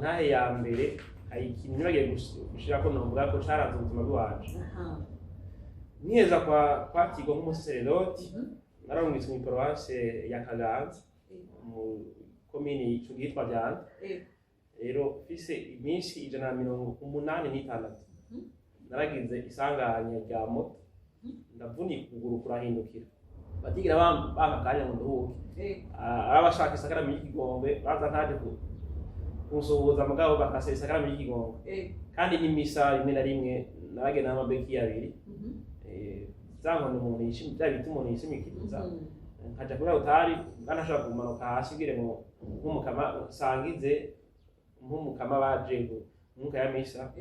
Ntahe ya mbere hari ikintu nibagiye gushirako, novuga ko caranze ubuzima bw'iwanje. Nkiheza kwa kwakirwa nk'umusaseredoti, nararungitswe mw'i paruwase ya Kaganza, mu komini ico gihe yitwa Vyanda. Rero mfise iminsi 186, naragize isanganya rya moto, ndavunika ukuguru kurahindukira, batigira bampa akanya ngo nduhuke. Ah, ari abashaka isakaramentu y'ikigongwe baza ntaje kunsuhuza, mugabo bakasaba isakaramentu y'ikigongwe. Kandi n'imisa rimwe na rimwe naragenda n'amabeki abiri. Za nkoni umuntu yishimye, bya biti umuntu yishimikiriza, nkaja kuri altari, nashobora kumanuka hasi kugira ngo nk'umukama nsangize, nk'umukama baje mwuka ya misa.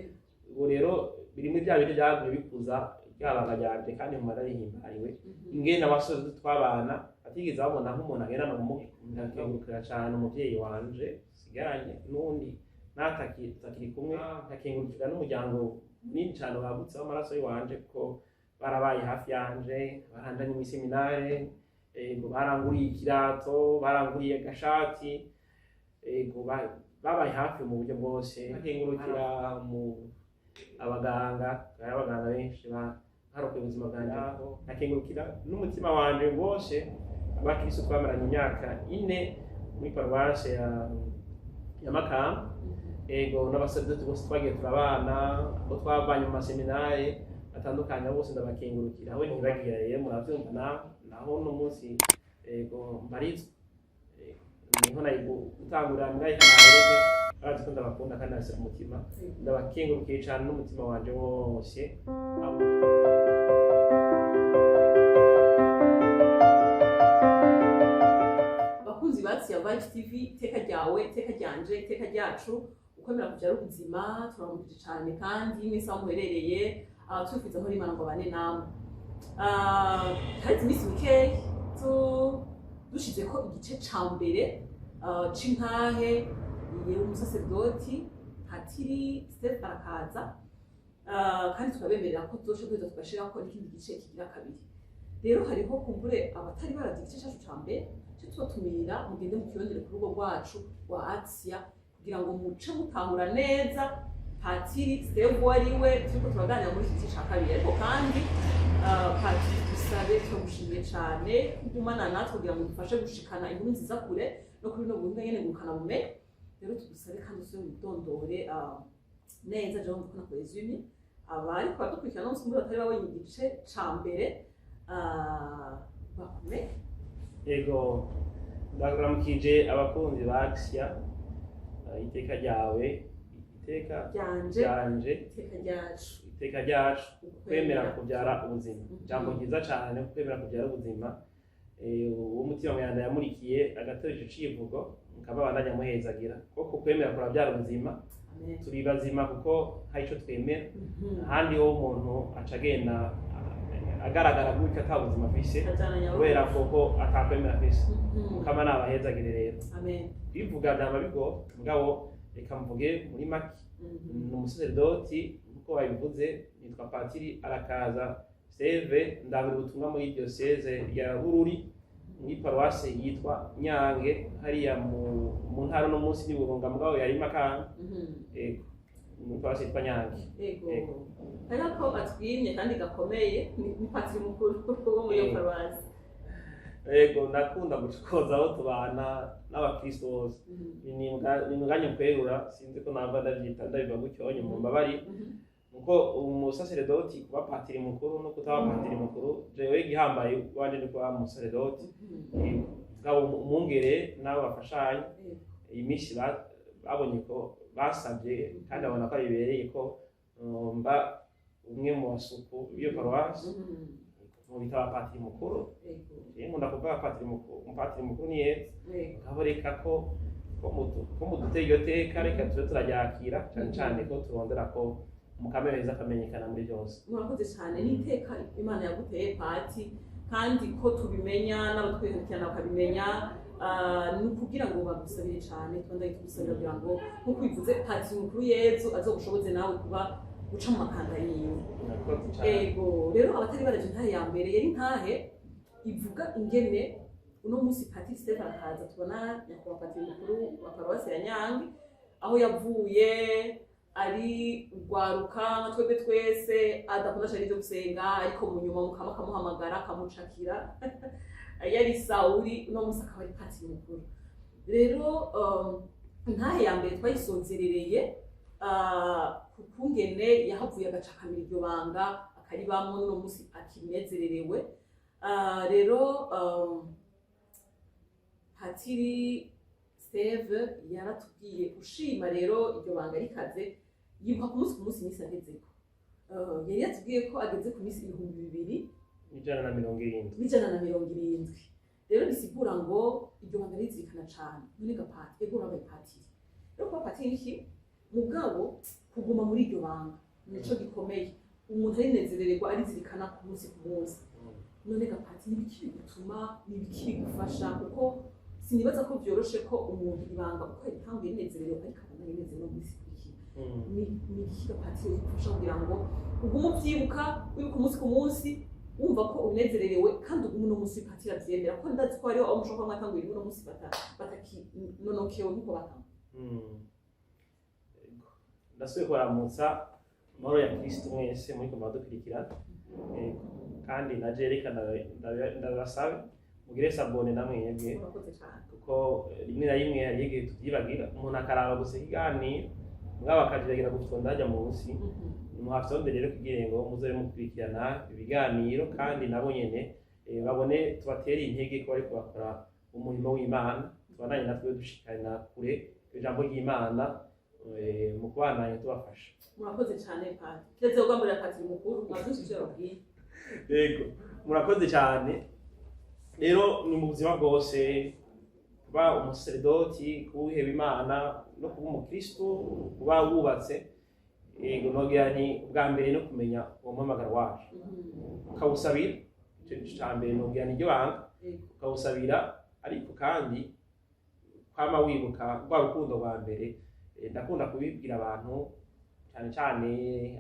Ubwo rero biri muri bya bintu byaguye bikuza ryabanga ryanje, kandi mu narihimbariwe ingene abasore twabana batigeze babona nk'umuntu agendana ubumuga. Ndakengurukira cane umuvyeyi wanje sigaranye n'uwundi natakiri kumwe, nkakengurukira n'umuryango munini cane wagutse w'amaraso y'iwanje, kuko barabaye hafi yanje, baranjanye mw'iseminare, ego, baranguriye ikirato, baranguriye agashati, ego, babaye hafi mu buryo bwose. Nkakengurukira mu abaganga, hari abaganga benshi barokoye ubuzima bwanje aho. Nkakengurukira n'umutima wanje wose abakristo twamaranye imyaka 4 muri paruwase ya Makamba, ego, n'abasaridoti bose twagiye turabana, abo twavanye mu maseminare atandukanye, abo bose ndabakengurukira. Aho ntibagira rero muravyumva naho uno munsi, ego, mbarizwa. Niho nari gutangurira mbwa nahereze, barazi ko ndabakunda kandi nabise ku mutima. Ndabakengurukiye cane n'umutima wanje wose. Bakunzi ba Axiya Vibes TV, iteka ryawe, iteka ryanje, iteka ryacu, ukwemera kubyara ubuzima, turabamukije cyane kandi mwese aho muherereye, twifuza ko Imana ngo abane namwe. Haheze iminsi mikeyi dushize ko igice ca mbere c'intahe y'umusaseredoti Patiri Steve Arakaza, kandi turabemerera ko tuzoca duheza tugashirako n'ikindi gice kigira kabiri. Rero hariho kumbure abatari barazi igice cacu ca mbere, cyo tubatumira mugende mukirondere ku rugo rwacu rwa Axiya kugira ngo muce mutahura neza Patiri Steve uwo ari we turiko turaganira muri iki gice ca kabiri. Ariko kandi Patiri, dusabe, turagushimiye cane kugumana natwe kugira ngo dufashe gushikana inkuru nziza kure no kuri buno buhinga nyene ngurukana bumenyi. Rero tugusabe kandi usubire witondore neza, jewe mvuga ko résumé abariko baradukurikirana no muri batari babonye igice ca mbere bakumenye. Ego, ndaramukije abakunzi ba Axiya, iteka ryawe, iteka ryanje, ryanje, iteka ryacu, iteka ryacu, kwemera kubyara ubuzima. Ijambo ryiza cane, kwemera kubyara ubuzima. Uwo mutima mweranda yamurikiye agatora ico civugo, mukaba bandanya muhezagira koko kwemera kurabyara ubuzima. Amen. Turi bazima kuko hari ico twemera. Ahandi ho umuntu aca agenda agaragara gutyo ata buzima afise, Kajana nyawe. kubera koko atakwemera afise. Mukama nabahezagire rero. Amen. Kwivuga vyama bigoye, mugabo reka mvuge muri make. Ni umusaseredoti nkuko babivuze, nitwa Patiri Arakaza Steve, ndabura ubutumwa muri diyoseze ya Bururi, muri paruwase yitwa Nyange, hariya mu ntara no munsi ni Burunga, mugabo yari Makamba. Ego, muri paruwase yitwa Nyange. Ego. Ego. Hariho ko atwimye kandi gakomeye, ni patiri mukuru wo muri iyo paruwasi. Ego, ndakunda gucokoza aho tubana n'abakristo bose. Ni umwanya kwerura, sinzi ko nava ndavyita ndabiva gutyo onye mu mbabari, nuko umusaseredoti kuba patiri mukuru no kutaba patiri mukuru, jewe igihambaye wanje ni kuba umusaseredoti. Mugabo umwungere n'abo bafashanya, iyi minsi babonye ko basabye kandi babona ko bibereye ko mba umwe mu basuku b'iyo paruwasi, mu bitaba patiri mukuru. Jewe nkunda kuvuga patiri mukuru, umupatiri mukuru ni Yezu. Mugabo reka ko muduteye iryo teka, reka tube turaryakira, cane cane ko turondera ko umukame weza akamenyekana muri byose. Murakoze cyane, n'iteka Imana yaguteye pati, kandi ko tubimenya n'abatwikurikirana bakabimenya, ni ukugira ngo bagusabire cyane, tubandanye tugusabira kugira ngo nk'uko bivuze patiri mukuru Yezu azogushoboze nawe kuba guca mu makanda yiwe. Murakoze cane. Ego, rero abatari baraje, intahe ya mbere yari intahe ivuga ingene uno munsi Patiri Steve Arakaza tubona nyakubahwa patiri mukuru wa paruwasi ya Nyange. Aho yavuye ari urwaruka nka twebwe twese, adakunda cyane ibyo gusenga, ariko mu nyuma Mukama akamuhamagara, akamucakira. Yari Sawuri, uno munsi akaba ari patiri mukuru. Rero intahe ya mbere twayisozerereye ku kungene yahavuye agacakamira iryo banga, akaribamwo, n'uno munsi akinezererewe. Rero Patiri Steve yaratubwiye ushima rero iryo banga rikaze, yibuka ku munsi ku munsi iminsi agezeko. Yari yatubwiye ko ageze ku minsi 2170. 170. Rero bisigura ngo iryo banga rizirikana cane. None gapati, ego urabaye patiri, rero kuba patiri niki? Mugabo kuguma muri iryo banga nico gikomeye. Umuntu arinezerererwa, arizirikana ku munsi ku munsi. None gapati, nibiki bigutuma, nibiki bigufasha? Kuko sinibaza ko vyoroshe ko umuntu ibanga uko yaritanguye rinezerewe ariko abona rinezerewe no minsi ikurikira. Ni iki gapati bigufasha kugira ngo ugume uvyibuka, wibuka umunsi ku munsi, wumva ko unezererewe, kandi ugume uno munsi patiri avyemera? Ko ndazi ko hariho abo mushobora kuba mwatanguye rimwe, uno munsi batakinonokewe nk'uko batanga. Yego. Ndasubiye kubaramutsa, amahoro ya Kristo mwese muriko muradukurikirana. Yego. Kandi naje reka ndabasabe mugire s'abonner namwebwe. Murakoze cane. Kuko rimwe na rimwe hariho igihe tuvyibagira, umuntu akaraba gusa ikiganiro, mugabo akajibagira gufyonda hajya munsi. Muhafyonde rero kugira ngo muzobe mukurikirana ibiganiro, kandi nabo nyene babone tubatere intege ko bariko bakora umurimo w'Imana. Tubandanye natwe dushikana kure ijambo ry'Imana mu kubandanya tubafasha. Murakoze cane, pati. Kiretse kugamburira patiri mukuru, mwavyinshi ivyo yababwiye. Yego, murakoze cyane. Rero ni mu buzima bwose, kuba umusaseredoti, kuba uheba Imana no kuba umukristo, kuba wubatse. Yego, nogira nti ubwa mbere no kumenya uwo muhamagaro wacu, ukawusabira. Ico nico ca mbere, nogira niryo banga. Ukawusabira, ariko kandi kwama wibuka rwa rukundo rwa mbere. Ndakunda kubibwira abantu, cyane cyane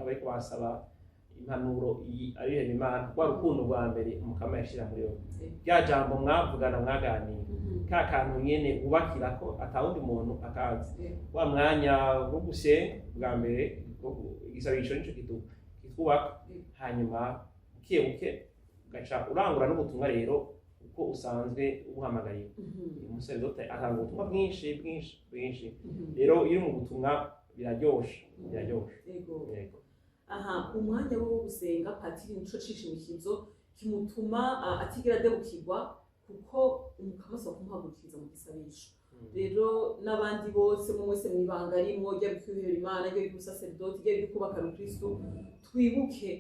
abariko basaba impanuro abiheba Imana: rwa rukundo rwa mbere Umukama yashira muri wowe, rya jambo mwavugana, mwaganira, ka kantu nyene wubakirako atawundi muntu akazi, wa mwanya wo gusenga bwa mbere, igisabisho nico kitwubaka. Hanyuma buke buke ugaca urangura n'ubutumwa rero uko usanzwe ubuhamagariwe. Umusaseredoti atanga ubutumwa bwinshi bwinshi bwinshi. Rero iyo uri mu butumwa biraryoshe, biraryoshe. Yego. Aha umwanya wo gusenga, patiri, nico cishimikizo kimutuma atigera adebukirwa, kuko Umukama asaba kumuhagurukiriza mu gisabisho. Rero n'abandi bose, mwe mwese mwibanga rimwo, ryaba ikwihera Imana, ryaba iry'ubusaseredoti, ryaba iry'ukubaka rukristu, twibuke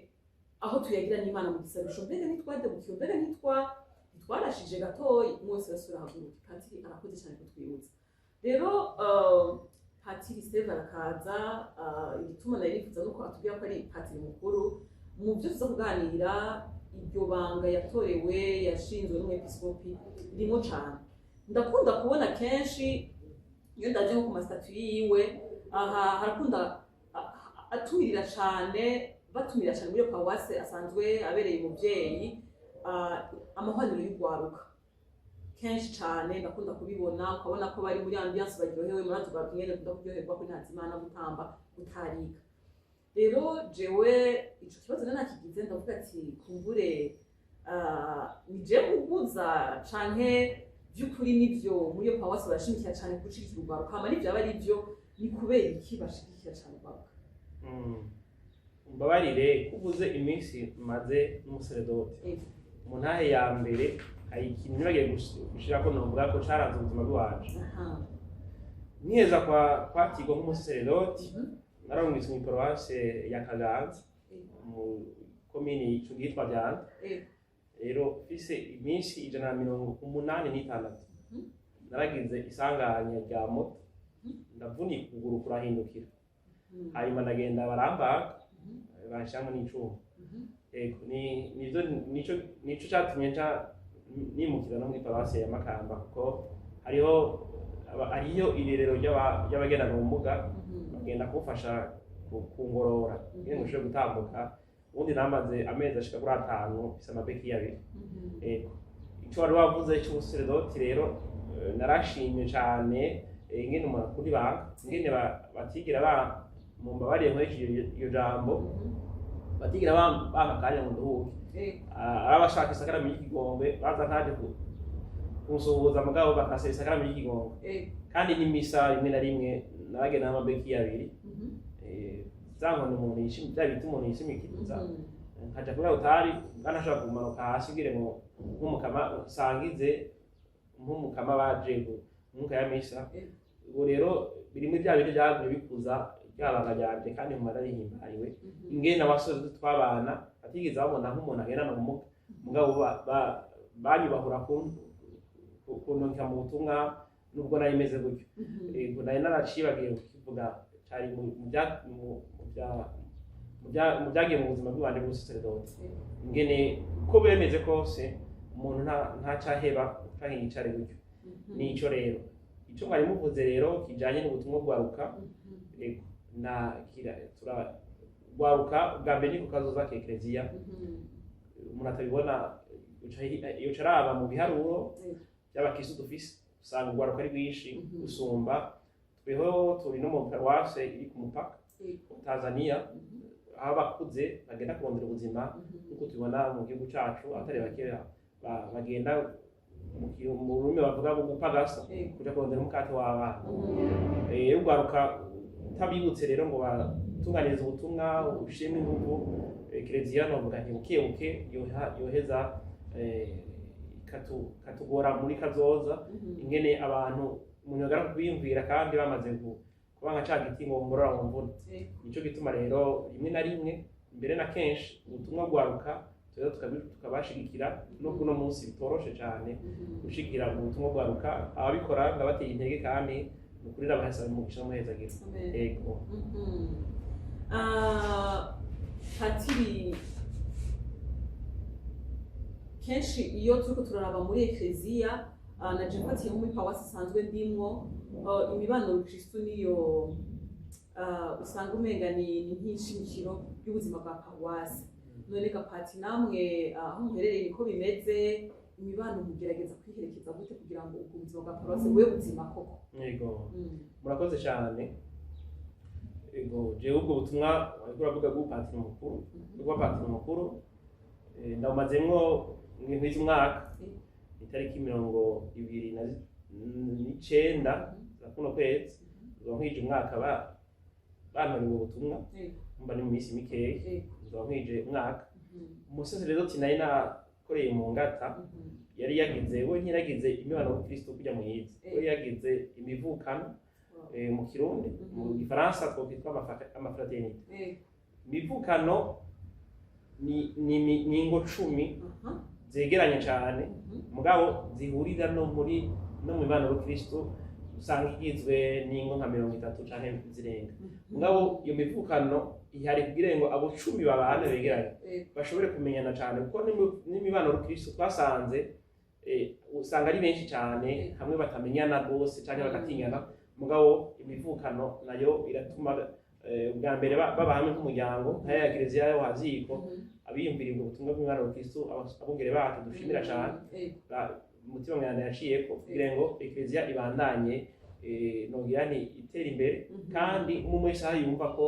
aho tuyagira n'Imana mu gisabisho. Mbega ntitwadebukiwe? Mbega ntitwarashije gatoyi? Mwese basubira haguruke. Patiri arakoze cyane kutwibutsa. Rero Patiri Steve arakaza. Igituma nari nifuza nuko atubwira ko ari patiri mukuru, mu byo tuza kuganira, iryo banga yatorewe, yashinzwe n'umwepiskopi, ririmo cane. Ndakunda kubona kenshi iyo ndaje nko ku ma statuts yiwe, aha harakunda atumirira cane, batumira cane muri iyo paruwase asanzwe abereye umuvyeyi, amahwaniro y'urwaruka. Kenshi cane ndakunda kubibona, ukabona ko bari muri ambiance, baryohewe. Murazi urwaruka ingene rukunda kuryoherwa kuri Ntazimana, gutamba, gutarika. Rero jewe ico kibazo rero nakigize, ndavuga ati kumbure ni je kuguza canke vy'ukuri nivyo muri iyo paruwasi barashimikira cane gushigikira urwaruka? Hama nivyaba ari vyo, ni kubera iki bashigikira cane urwaruka? Mbabarire kuvuze iminsi maze n'umusaseredoti. Mu ntahe ya mbere hari ikintu nibagiye gushirako, novuga ko caranze ubuzima bw'iwanje. Nkiheza kwatirwa nk'umusaseredoti, nararungitswe mw'iparuwase ya Kaganza, mu komini ico yitwa Vyanda. Rero mfise iminsi 186, naragize isanganya rya moto, ndavunika ukuguru kurahindukira. Hanyuma ndagenda barambaga, banshiramwo n'icuma. Ego, ni nivyo, nico catumye nca nimukira no muri paruwasi ya Makamba, kuko hariho hariyo irerero ry'abagendana ubumuga. Bagenda kumfasha kungorora kugira ngo nshobore gutambuka. Ubundi namaze amezi ashika kuri 5 mfise ama béquilles 2. Ego, ico wari wavuze c'ubusaseredoti rero, narashimye cane. Ingene umuntu akunda ibanga, ingene batigira ba mumbabariye nkoresheje iryo jambo, batigira bampa akanya ngo nduhuke. Ah, ari abashaka isakaramentu y'ikigongwe baza nkaje kunsuhuza, mugabo bakasaba isakaramentu y'ikigongwe. Kandi n'imisa rimwe na rimwe naragenda n'amabeki abiri. Za nkoni umuntu yishimye, bya biti umuntu yishimikiriza, nkaja kuri altari, ntanashobora kumanuka hasi kugira ngo nk'umukama nsangize, nk'umukama baje mwuka ya misa. Ubwo rero biri muri bya bintu byaguye bikuza ryabanga ryanje, kandi mu narihimbariwe ingene abasore twabana batigeze babona nk'umuntu agendana ubumuga, mugabo banyubahura kundungika mu butumwa nubwo nari meze gutyo. Yego, nari naracibagiye kukivuga, cari mu byagiye mu buzima bw'iwanje bw'ubusaseredoti, ingene uko bemeze kose umuntu ntacaheba canke yicare gutyo. Nico rero ico mwari muvuze rero kijanye n'ubutumwa bwaruka. Yego, na kira tura gwaruka bwa mbere ni ku kazoza ka Ekleziya. Umuntu atabibona yoca araba mu biharuro by'abakristo dufise, usanga urwaruka ari rwinshi gusumba. Tweho turi no mu paruwase iri ku mupaka wa Tanzania, aho abakuze bagenda kurondera ubuzima, nk'uko tubibona mu gihugu cacu abatari bake bagenda mu rurimi bavuga ngo gupagasa, kuja kurondera umukate w'abana. Urwaruka utabibutse rero ngo batunganirize ubutumwa, ushiremo inguvu, Kiliziya novuga nti buke buke yoheza ikatugora muri kazoza, ingene abantu umuntu yogera kwiyumvira kandi bamaze kuba nka ca giti ngo ngorora mu mvura. Nico gituma rero rimwe na rimwe, mbere na kenshi, ubutumwa bwaruka tuza tukabashigikira, nubwo uno munsi bitoroshe cane gushigikira ubutumwa bwaruka. Ababikora ndabateye intege, kandi ni ukuri ndabahasaba umugisha n'umuhezagiro. Amen. Yego. Ah, Patiri, kenshi iyo turiko turaraba muri ekleziya, naje mfatiye nko muri paruwasi isanzwe ndimwo, imibano kristu niyo usanga umenga ni nk'ishimikiro ry'ubuzima bwa paruwasi. None gapati, namwe aho muherereye niko bimeze? Imibano mugerageza kwiherekeza gute kugira ngo ubwo buzima bwa paruwasi bube buzima koko? Yego. Murakoze cyane. Yego, jewe ubwo butumwa wariko uravuga bw'upatiri mukuru, bwa patiri mukuru, ndawumazemwo nkwiza umwaka. Itariki 29 za kuno kwezi nzoba nkwije umwaka bantoriwe ubutumwa. Mba ni mu minsi mikeya nzoba nkwije umwaka. Umusaseredoti nari nakoreye mu ngata yari yagize, we ntiyaragize imibano y'Ukristo kujya muyizi, we yagize imivukano. Mu Kirundi, mu Gifaransa twokwitwa amafraternité. Imivukano ni ingo 10 zegeranye cane, mugabo zihurira no muri no mu mibano y'Ukristo, usanga igizwe n'ingo nka 30 canke zirenga. Mugabo iyo mivukano ihari kugira ngo abo 10 babana begeranye bashobore kumenyana cane, kuko n'imibano y'Ukristo twasanze usanga ari benshi cane hamwe batamenyana rwose canke bagatinyana. Mugabo imivukano nayo iratuma ubwa mbere baba hamwe nk'umuryango, nka ya kiliziya yo haziko abiyumvira ubwo butumwa bw'imibano y'Ukristo, abungere bacu dushimira cane, Umutima Mweranda yaciyeko kugira ngo ekleziya ibandanye, nogira nti itera imbere, kandi umwe wese aho yumva ko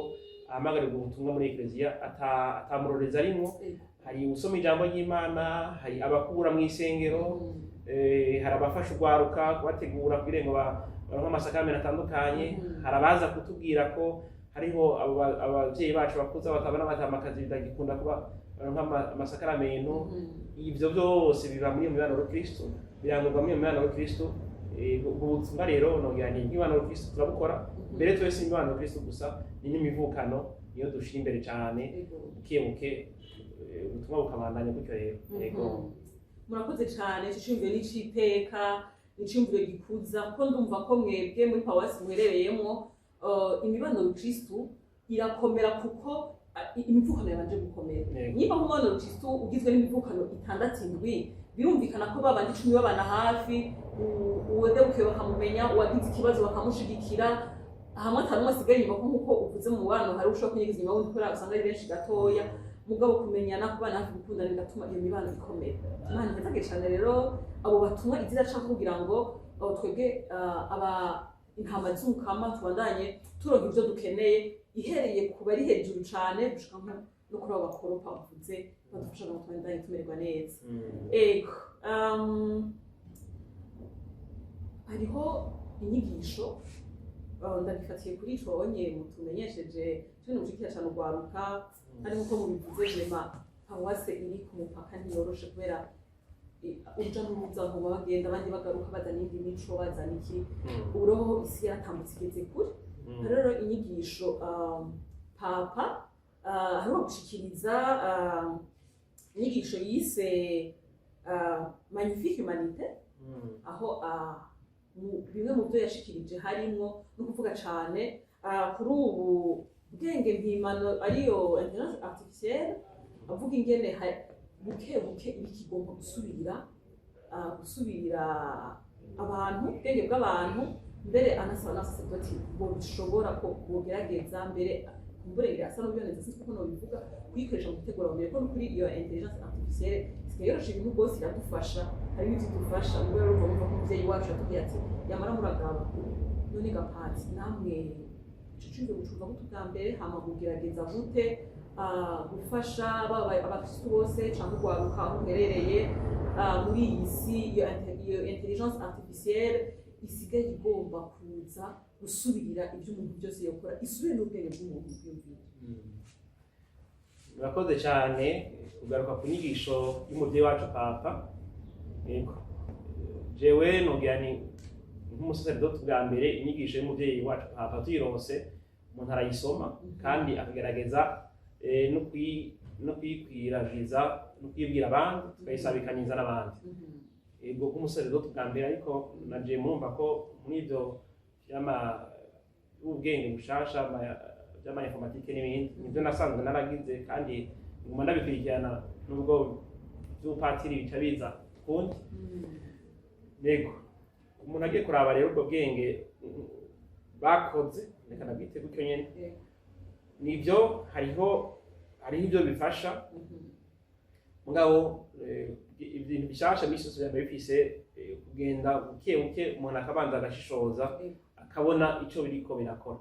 ahamagarirwa ubutumwa muri ekleziya atamuroreza arimwo. Hari usoma ijambo ry'Imana, hari abakura mu isengero, hari abafasha urwaruka kubategura kugira ngo baronke amasakamenti atandukanye, hari abaza kutubwira ko hariho abo abavyeyi bacu bakuze batabona batamakazi bitagikunda kuba baronka amasakaramentu. Ivyo byose biba muri iyo mibano y'Ukristo, birangurwa muri iyo mibano y'Ukristo. Ubwo butumwa rero nogira nti imibano y'Ukristo turabukora mbere twese. Imibano y'Ukristo gusa ni n'imivukano niyo dushira imbere cane, buke buke ubutumwa bukabandanya gutyo rero. Yego. Murakoze cyane. Ico ciyumviro ni ic'iteka, ni iciyumviro gikuza, kuko ndumva ko mwebwe muri paruwasi muherereyemwo, imibano y'Ukristu irakomera kuko imivukano yabanje gukomera. Niba nk'umubano w'Ukristu ugizwe n'imivukano itandatu, indwi, birumvikana ko babandi 10 babana hafi, uwedebukiwe bakamumenya, uwagize ikibazo bakamushigikira, hamwe atanumwe asigaye inyuma, ko nk'uko uvuze mu mubano hari ushobora kunyegeza inyuma wundi kubera usanga ari benshi gatoya. Mugabo kumenyana, kubana hafi, gukundana bigatuma iyo mibano ikomera. Imana ihezage cane rero abo batumwa izira canke kugira ngo abo twebwe aba Intama z'Umukama, tubandanye turonka ivyo dukeneye, ihereye ku bari hejuru cane gushika nko no kuri abo bakoropa bavuze, badufasha ngo tubandanye tumererwa neza. Ego, hariho inyigisho, ndabifatiye kuri ico onye mutumenyesheje turi mushikira cane urwaruka, kandi nkuko mubivuze, vraiment paruwase iri ku mupaka ntiyoroshe, kubera uruja n'uruza, ngo bagenda abandi bagaruka bazana indi mico, bazana iki. Ubu rero isi yaratambutse igeze kure. Rero inyigisho papa aheruka gushikiriza, inyigisho yise Magnifique Humanité, aho bimwe mu byo yashikirije harimwo no kuvuga cane kuri ubu bwenge mpimbano, ariyo intelligence artificielle, avuga ingene buke buke iba ikigomba gusubirira abantu, ubwenge bw'abantu. Mbere anasaba n'abasaseredoti bobishobora ko bogerageza, mbere kumbure asa n'ubiboneza, sinzi uko nobivuga, kuyikoresha mu gutegura mbere, ko kuri iyo intelligence artificielle isigaye yorosha ibintu rwose, iradufasha, harimo ivyo idufasha. Ubwo rero urumva ko umuvyeyi wacu yatubwiye ati: "Yamara muragaba." None gapatsi, namwe ico ciyumviro mucumva gute ubwa mbere? Hama mugerageza gute gufasha baba abakristu bose canke urwaruka aho muherereye, muri iyi si iyo intelligence artificielle isigaye igomba kuza gusubirira ibyo umuntu byose yokora, isubire n'ubwenge bw'umuntu bwiyumvira? Murakoze cyane kugaruka ku nyigisho y'umubyeyi wacu papa. Yego, jewe nogira ni nk'umusaseredoti, bwa mbere inyigisho y'umubyeyi wacu papa tuyironse, umuntu arayisoma kandi akagerageza no kuyikwiragiza no kuyibwira abandi, tukayisabikaniza n'abandi. Yego, nk'umusaseredoti bwa mbere, ariko naje murumva ko muri ibyo vy'ama ubwenge bushasha vy'ama informatique n'ibindi, nivyo nasanzwe naragize kandi nguma ndabikurikirana, nubwo vy'ubupatiri bica biza ukundi. Yego, umuntu agiye kuraba rero ubwo bwenge bakoze, reka nabwite gutyo nyene, nivyo, hariho ivyo bifasha, mugabo ibintu bishasha misi yose vyama bifise kugenda buke buke, umuntu akabanza agashishoza, akabona ico biriko birakora.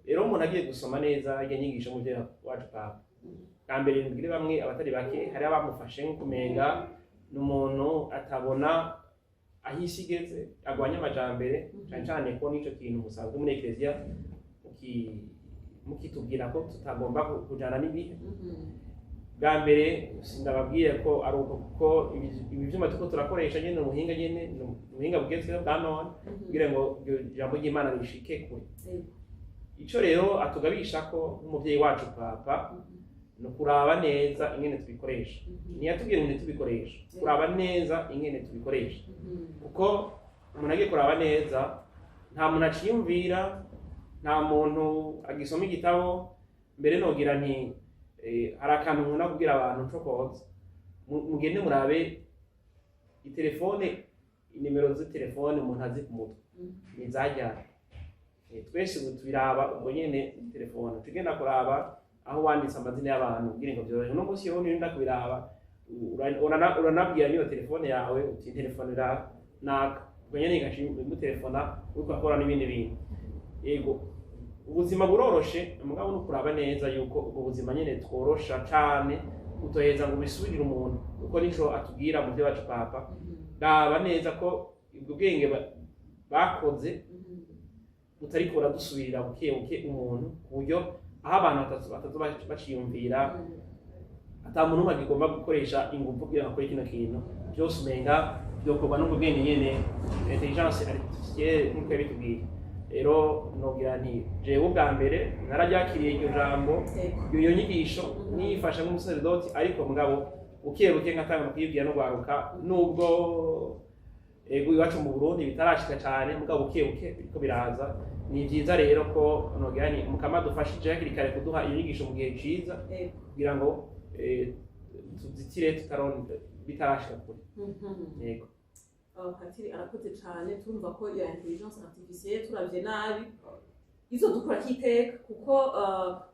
Rero umuntu agiye gusoma neza irya nyigisho y'umuvyeyi wacu papa, bwa mbere mbwire bamwe, abatari bake, hari abamufashe nko kumenga ni umuntu atabona aho isi igeze, agwanya amajambere, cane cane ko n'ico kintu musanzwe muri eklezia mukitubwira ko tutagomba kujana n'ibihe. Bwa mbere sindababwiye ko ari uko, kuko ibi vyuma turiko turakoresha nyene, ubuhinga nyene ni ubuhinga bugezweho bwa none, kugira ngo iryo jambo ry'Imana rishike kure. Ico rero atugabisha ko nk'umuvyeyi wacu papa ni ukuraba neza ingene tubikoresha. Ntiyatubwiye ngo ntitubikoresha, kuraba neza ingene tubikoresha, kuko umuntu agiye kuraba neza, nta muntu aciyumvira, nta muntu agisoma igitabo. Mbere nogira nti hari akantu nkunda kubwira abantu ncokoza. Mugende murabe itelefone, inimero z'itelefone umuntu azi ku mutwe ni izajyana. Twese ubu tubiraba ubwo nyene telefone, tugenda kuraba aho wanditse amazina y'abantu kugira ngo vyorohe. Uno munsi rero nirinda kubiraba, uranabwira niyo telefone yawe uti: "Telefonera naka." Ubwo nyene igaca imutelefona, uriko akora n'ibindi bintu. Yego, ubuzima buroroshe, mugabo no kuraba neza yuko ubwo buzima nyene tworosha cane utoheza ngo bisubirire umuntu, kuko nico atubwira mu vyo bacu papa: raba neza ko ubwo bwenge bakoze butariko buradusubirira buke buke umuntu, ku buryo aho abantu batatu baciyumvira, ata muntu umwe agomba gukoresha ingufu kugira ngo akore kino kintu byose, umenga byokorwa n'ubwo bwenge nyene, intelligence artificielle, nk'uko yabitubwiye. Rero nogira nti jewe ubwa mbere nararyakiriye iryo jambo, iyo nyigisho niyifasha nk'umusaseredoti, ariko mugabo buke buke nkatanga kuyibwira no gwaruka, nubwo ego iwacu mu Burundi bitarashika cane, mugabo buke buke biriko biraza. Ni vyiza rero ko nogira ni Mukama dufashije hakiri kare kuduha iyo nyigisho mu gihe ciza, kugira ngo tuzitire tutaron bitarashika kure. Yego. Patiri arakoze cane. Turumva ko iyo intelligence artificielle, turavye nabi, izodukura kiteka, kuko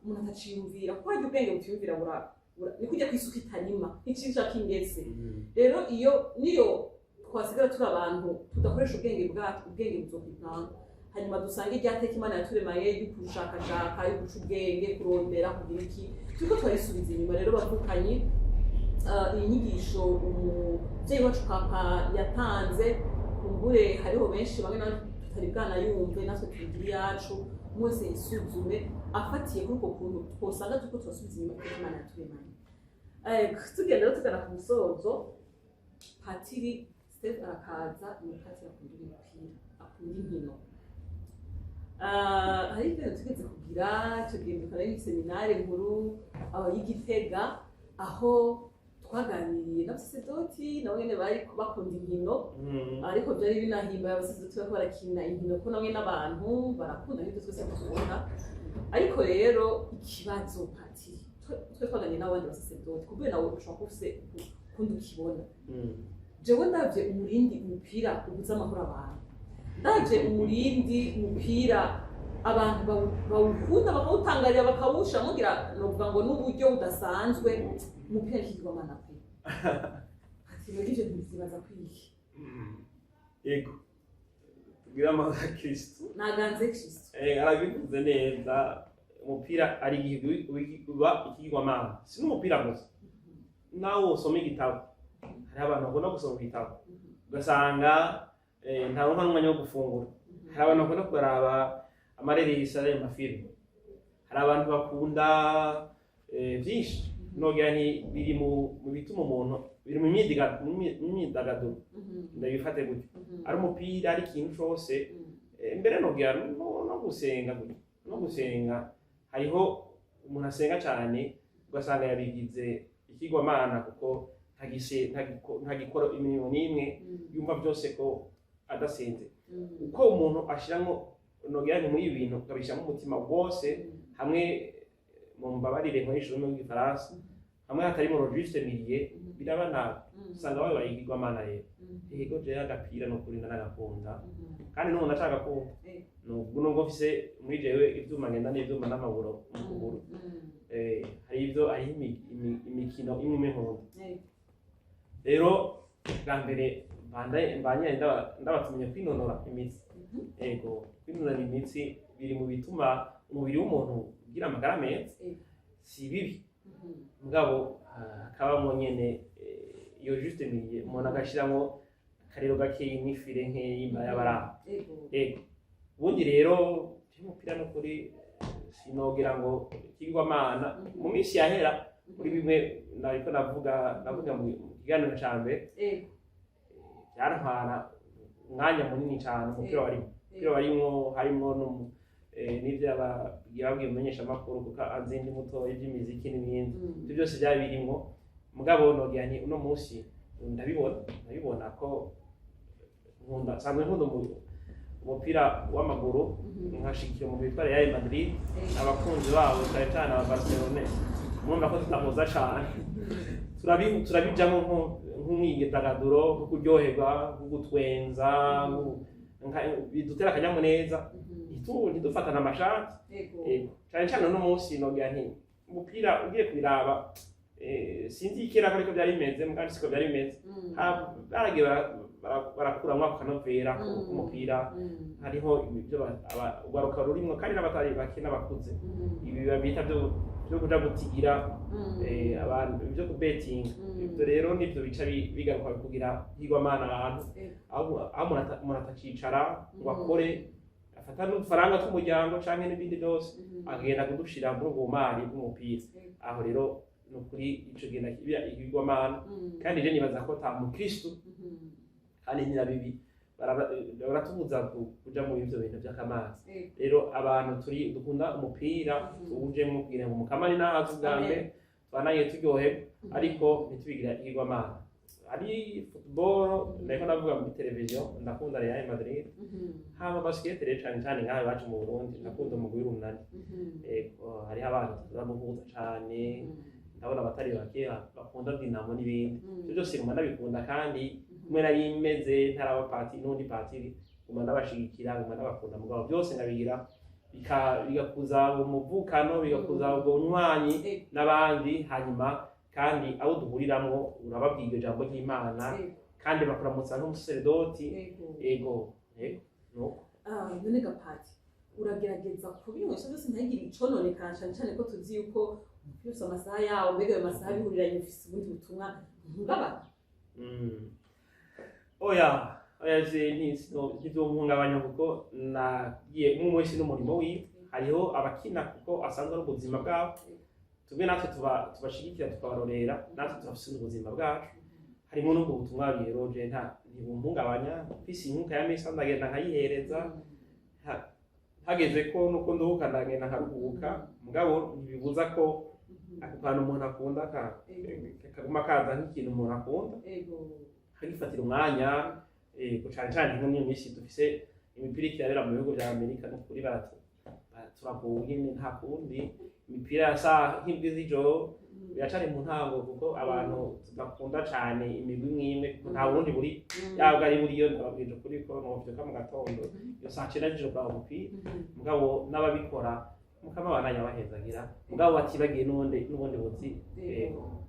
umuntu ataciyumvira, kuko harya ubwenge butiyumvira ni kujya kwisuka itarima nticisha k'ingese. Rero iyo niyo twasigara turi abantu tudakoresha ubwenge bwacu, ubwenge buzokwitanga. Hanyuma dusange irya teka Imana yaturemaye yo gushakashaka, yo guca ubwenge, kurondera, kugira iki, turiko turayisubiza inyuma. Rero bavukanyi, iyi nyigisho umuvyeyi wacu papa yatanze, kumbure hariho benshi bamwe na tutari bwanayumve, natwe tubigira iyacu. Umwe wese yisuzume afatiye kuri uko kuntu twosanga turiko turasubiza inyuma iteka Imana yaturemanye. Tugenda rero tugana ku musozo, Patiri Steve arakaza, ni umupatiri akunda umupira, akunda inkino. Hari ibintu tugeze kugira icyo gihe dukora seminari nkuru aho y'Igitega, aho twaganiriye n'abasasedoti, nabo nyene bari bakunda inkino. Ariko byari binahimbaye, abasasedoti bariko barakina inkino, ko namwe n'abantu barakunda nk'ibyo twese tubona. Ariko rero ikibazo, patiri, twe twaganiriye n'abandi basasedoti, kubera nawe ushobora kuba ufise ukundi ukibona. Jewe ndavye umurindi umupira ubuza amahoro abantu, ndavye umurindi umupira abantu bawukunda, bakawutangarira, bakawusha, mugira novuga ngo n'uburyo budasanzwe, umupira ni ikigirwamana pe. Ati muri ivyo ntivyibaza kwiki? Yego, tugire amahoro ya Kristo. Naganze Kristo. Arabivuze neza, umupira ari igihe uba ikigirwamana. Si n'umupira gusa, nawe usoma igitabo, hariho abantu bakunda gusoma ibitabo ugasanga ntaronka n'umwanya wo gufungura. Hari abantu bakunda kuraba amareresi, ayo mafilime, hari abantu bakunda byinshi. Nogira nti biri mu bituma umuntu, biri mu myidagaduro, ndabifate gutyo, ari umupira, ari ikintu cose. Mbere nogira no gusenga gutyo, no gusenga, hariho umuntu asenga cyane ugasanga yabigize ikigwamana, kuko ntagikora imirimo n'imwe, yumva byose ko adasenze. Uko umuntu ashiramwo, nogira ni muri ibi bintu ukabishyiramo umutima wose hamwe, mu mbabarire nkoresha ururimi rw'Igifaransa, hamwe hatari mu juste milieu, biraba nabi, usanga babaye ikigwamana. Rero yego, jewe agapira ni ukuri ndanagakunda, kandi n'ubu ndacagakunda, nubwo mfise muri jewe ivyuma, ngenda n'ivyuma n'amaburo mu kuguru. Hari ivyo, hariho imikino imwe imwe nkunda. Rero bwa mbere mbanye ndabatumiye kwinonora imitsi. Ego, kwinonora imitsi biri mu bituma umubiri w'umuntu ugira amagara meza. Si bibi, mugabo hakabamwo nyene iyo juste milieu, umuntu agashiramwo akariro gakeyi n'ifire nkeyi y'abaraho. Ego, ubundi rero umupira no kuri sinogira ngo ikigwamana. Mu minsi yahera, muri bimwe nariko navuga mu kiganiro ca mbere, byantwara umwanya munini cyane umupira warimo, umupira warimwo, harimwo n'ivyo yababwiye umumenyeshamakuru, kuko azi ndi muto, ivy'imiziki n'ibindi. Ibyo byose byari birimwo. Mugabo nogira nti uno munsi ndabibona ko nkunda, sanzwe nkunda umupira w'amaguru, nkashigikira umugwi witwa Real Madrid. Abakunzi babo, cyane cyane aba Barcelone, murumva ko tudahuza cane. Turabijamwo nk'umwidagaduro, nko kuryoherwa, nko gutwenza, bidutera akanyamuneza. Ntidufatane amashati. Yego. Cyane cyane uno munsi nogira nti umupira ugiye kubiraba, sinzi kera ko ariko byari bimeze, mugabo siko byari bimeze. Baragiye barakuramwo ako kanovera k'umupira. Hariho ibyo urwaruka rurimwo, kandi n'abatari bake n'abakuze, ibi babita byo kuja gutigira, abantu ibyo kubetinga. Ibyo rero nivyo bica bigaruka kugira higwamana ahantu, aho umuntu atacicara ngo akore, afata n'udufaranga tw'umuryango canke n'ibindi byose, akagenda kudushira muri ubwo bumari bw'umupira. Aho rero ni ukuri ico gihe ikigwamana. Kandi je nibaza ko ata mukristu, kandi ni na bibi, baratubuza kuja muri ivyo bintu vy'akamazi. Rero abantu turi dukunda umupira, tuwujemwo kugira ngo mukamane nahazi ubwa mbere twanaye turyoherwa, ariko ntitubigira ikigwamana. Ari football, nariko ndavuga muri televiziyo, ndakunda Real Madrid. Hama basket rero, cane cane ngaha iwacu mu Burundi, ndakunda umugwi w'Urunani. Ego, hariho abantu turamuhuza cane, ndabona abatari bake bakunda Dinamo n'ibindi. Ivyo byose nguma ndabikunda, kandi kumwe nari meze ntaraba patiri n'undi patiri, nguma ndabashigikira, nguma ndabakunda, mugabo byose ndabigira bigakuza umuvukano, bigakuza ubwo bunywanyi n'abandi. Hanyuma kandi abo duhuriramwo urababwira iryo jambo ry'Imana, kandi bakuramutsa nk'umusaseredoti. Ego, ego, nuko. None gapati, uragerageza kubinywesha byose ntagire icononekara, cane cane ko tuzi yuko umupira ufise amasaha yawo? Mbega ayo masaha bihuriranye, ufise ubundi butumwa, ntuhungabana? Oya, oya, je ntivyomuhungabanya kuko nagiye umwe wese n'umurimo wiwe. Hariho abakina kuko asanzwe ari ubuzima bwabo. Twebwe natwe tubashigikira, tukabarorera, natwe turafise n'ubuzima bwacu, harimo n'ubwo butumwa. Rero je ntibumpungabanya. Mfise inkuka ya misa ndagenda nkayihereza. Hageze ko nuko nduhuka, ndagenda nkaruhuka, mugabo ntibibuza ko ako kantu umuntu akunda kaguma kaza nk'ikintu umuntu akunda, akagifatira umwanya. Cane cane nko niyo minsi dufise imipira ikirabera mu bihugu vya Amerika, nukuri turagowe nyene, nta kundi. Imipira ya saa nk'indwi z'ijoro biracari mu ntango, kuko abantu tudakunda cane imigwi imwe imwe, kuko nta burundi buri yabwo ari buriyo. Ndababwije ukuri ko novyuka mu gatondo iyo saa cenda z'ijoro kuraba umupira. Mugabo n'ababikora, mukama bandanya bahezagira, mugabo batibagiye n'ubundi buzi. Ego.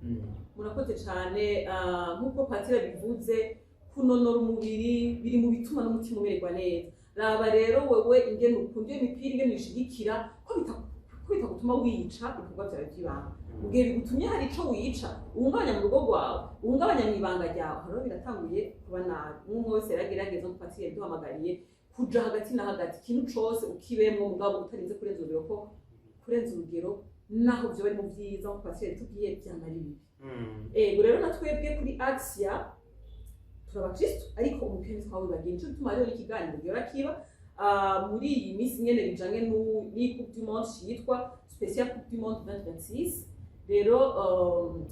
Murakoze cyane. Nk'uko patiri bivuze, kunonora umubiri biri mu bituma n'umutima umererwa neza. Raba rero wewe ingene ukunda iyo mipira, ingene uyishigikira, ko bitagutuma wica ibikorwa byawe by'ibanga. Mu gihe bigutumye hari ico wica, uhungabanya mu rugo rwawe, uhungabanya mu ibanga ryawe, rero biratanguye kuba nabi. Umwe umwe wese yaragerageza, nk'uko patiri yaduhamagariye kuja hagati na hagati, ikintu cose ukibemwo, mugabo utarinze kurenza urugero, ko kurenza urugero, naho vyoba ari mu vyiza, nk'uko patiri yatubwiye, vyama ari bibi. Ego, rero na twebwe kuri Axia turi abakristo, ariko umupira ntitwawibagiye. Nico gituma hariho n'ikiganiro gihora kiba muri iyi minsi nyene bijanye n'iyi Coupe du Monde yitwa Special Coupe du Monde 2026. Rero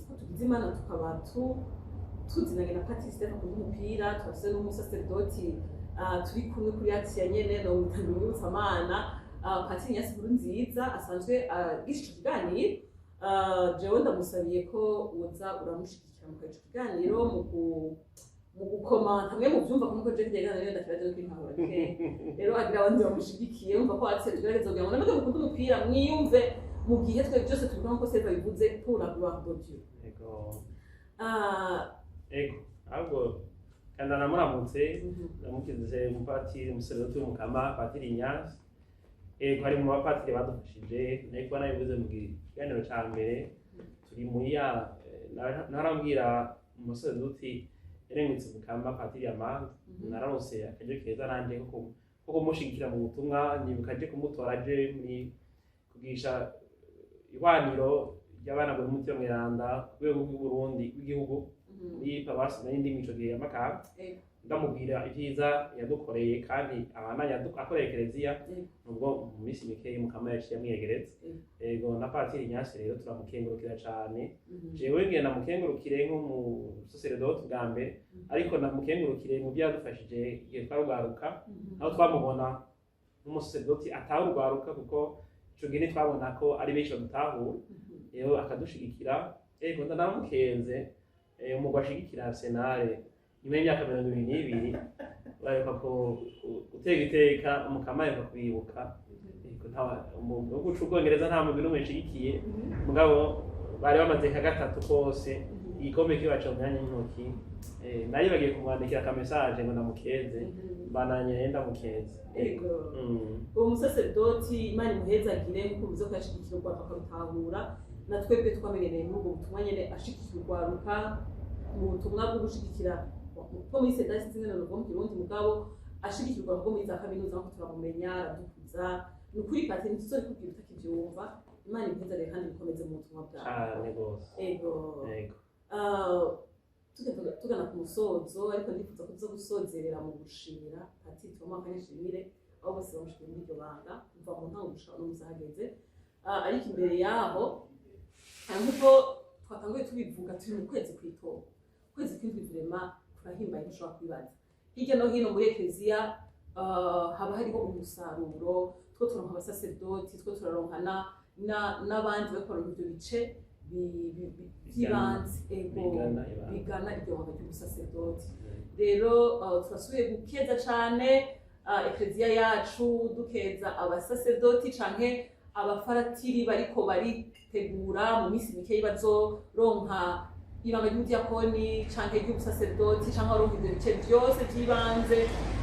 ko tugize Imana tukaba tuzinanye na Patrice Stephen akunda umupira, turafise n'umusaserdoti turi kumwe kuri Axia nyene, no mutanga umwibutsamana Patiri Nyasi Nkurunziza asanzwe agisha ico kiganiro. Jewe ndamusabiye ko woza uramushigikira mu ico kiganiro, mu gukomanta mwe muvyumva, kuko je kirya kiganiro ndakiraje no kwintahura bikeya. Rero agira abandi bamushigikiye. Umva ko atse tugerageza kugira ngo namwe mukunda umupira mwiyumve mu gihe twe byose tubivuga, nkuko Seva bivuze, pour la gloire de Dieu. Ego. Ah. Ego, ahubwo kandi namuramutse, ndamukize umupatiri, umusaseredoti w'umukama, Patiri Ignace. Ego, hari mu bapatiri badufashije. Nayo kuba nabivuze mu kiganiro ca mbere, turi muri ya narambwira umusaseredoti yarengutse umukama, Patiri Amanda. Nararose akaryo keza nanje ko kumushigikira mu butumwa. Nibuka aje kumutora, aje muri kugisha ihwaniro ry'abana buri Mutima Mweranda ku rwego rw'Uburundi, rw'igihugu, muri paruwasi nari ndimwo ico gihe ya Makamba. Ndamubwira ibyiza yadukoreye kandi abandanya akorera Ekereziya, nubwo mu minsi mikeyi Mukama yaciye amwiyegereza. Ego, na Patiri Ignace rero turamukengurukira cane. Jewe ngenda mukengurukire nk'umusaseredoti bwa mbere, ariko namukengurukire mu byo yadufashije igihe twarugwaruka, aho twamubona nk'umusaseredoti atawurwaruka, kuko ico gihe ntitwabona ko ari benshi badutahura. Rero akadushigikira. Ego, ndanamukenze umugwi ashigikira Arsenal nyuma y'imyaka 22 baheruka gutega iteka, umukama aheruka kubibuka. Ego, mu gihugu c'Ubwongereza nta mugwi n'umwe nshigikiye, mugabo bari bamaze nka gatatu kose igikombe kibaca mu myanya y'intoki. Nari bagiye kumwandikira aka message ngo ndamukeze, mbananye ndamukeze. Ego. Uwo musaseredoti, Imana imuhezagire, nk'uko bivuze ko yashigikira urwaruka akarutahura. Na twebwe twamenyereye muri ubwo butumwa nyene, ashigikira urwaruka mu butumwa bwo gushigikira ko muri sedasi zimwe no mu Kirundi, mugabo ashigikira urwaruka rwo muri za kaminuza, nkuko turamumenya, aradukuza. Ni ukuri pati, ntituzobikubwira utakivyumva. Imana imuhezagire kandi imukomeze mu butumwa bwawe. Cane gose. Ego. Ego. Ah, tugana ku musozo, ariko ndifuza ko tuza gusozerera mu gushimira ati tubamo akanyashimire abo bose bamushimiye muri iryo banga kuva mu ntango gushika no hageze. Ariko imbere yaho, nk'uko twatanguye tubivuga, turi mu kwezi kw'itora, ukwezi kw'indwi. Vraiment turahimbaye, ntushobora kwibaza. Hirya no hino muri Ekleziya haba hariho umusaruro. Two turonka abasaserdoti, two turaronka n'abandi bakora ibyo bice by'ibanze, ego, bigana ibanga. Bigana iryo banga ry'ubusaserdoti. Rero turasubiye gukeza cane Ekleziya yacu, dukeza abasaserdoti canke abafaratiri bariko baritegura, mu minsi mikeyi bazoronka ibanga ry'ubudiyakoni canke ry'ubusaserdoti, canke baronka ivyo bice vyose vy'ibanze.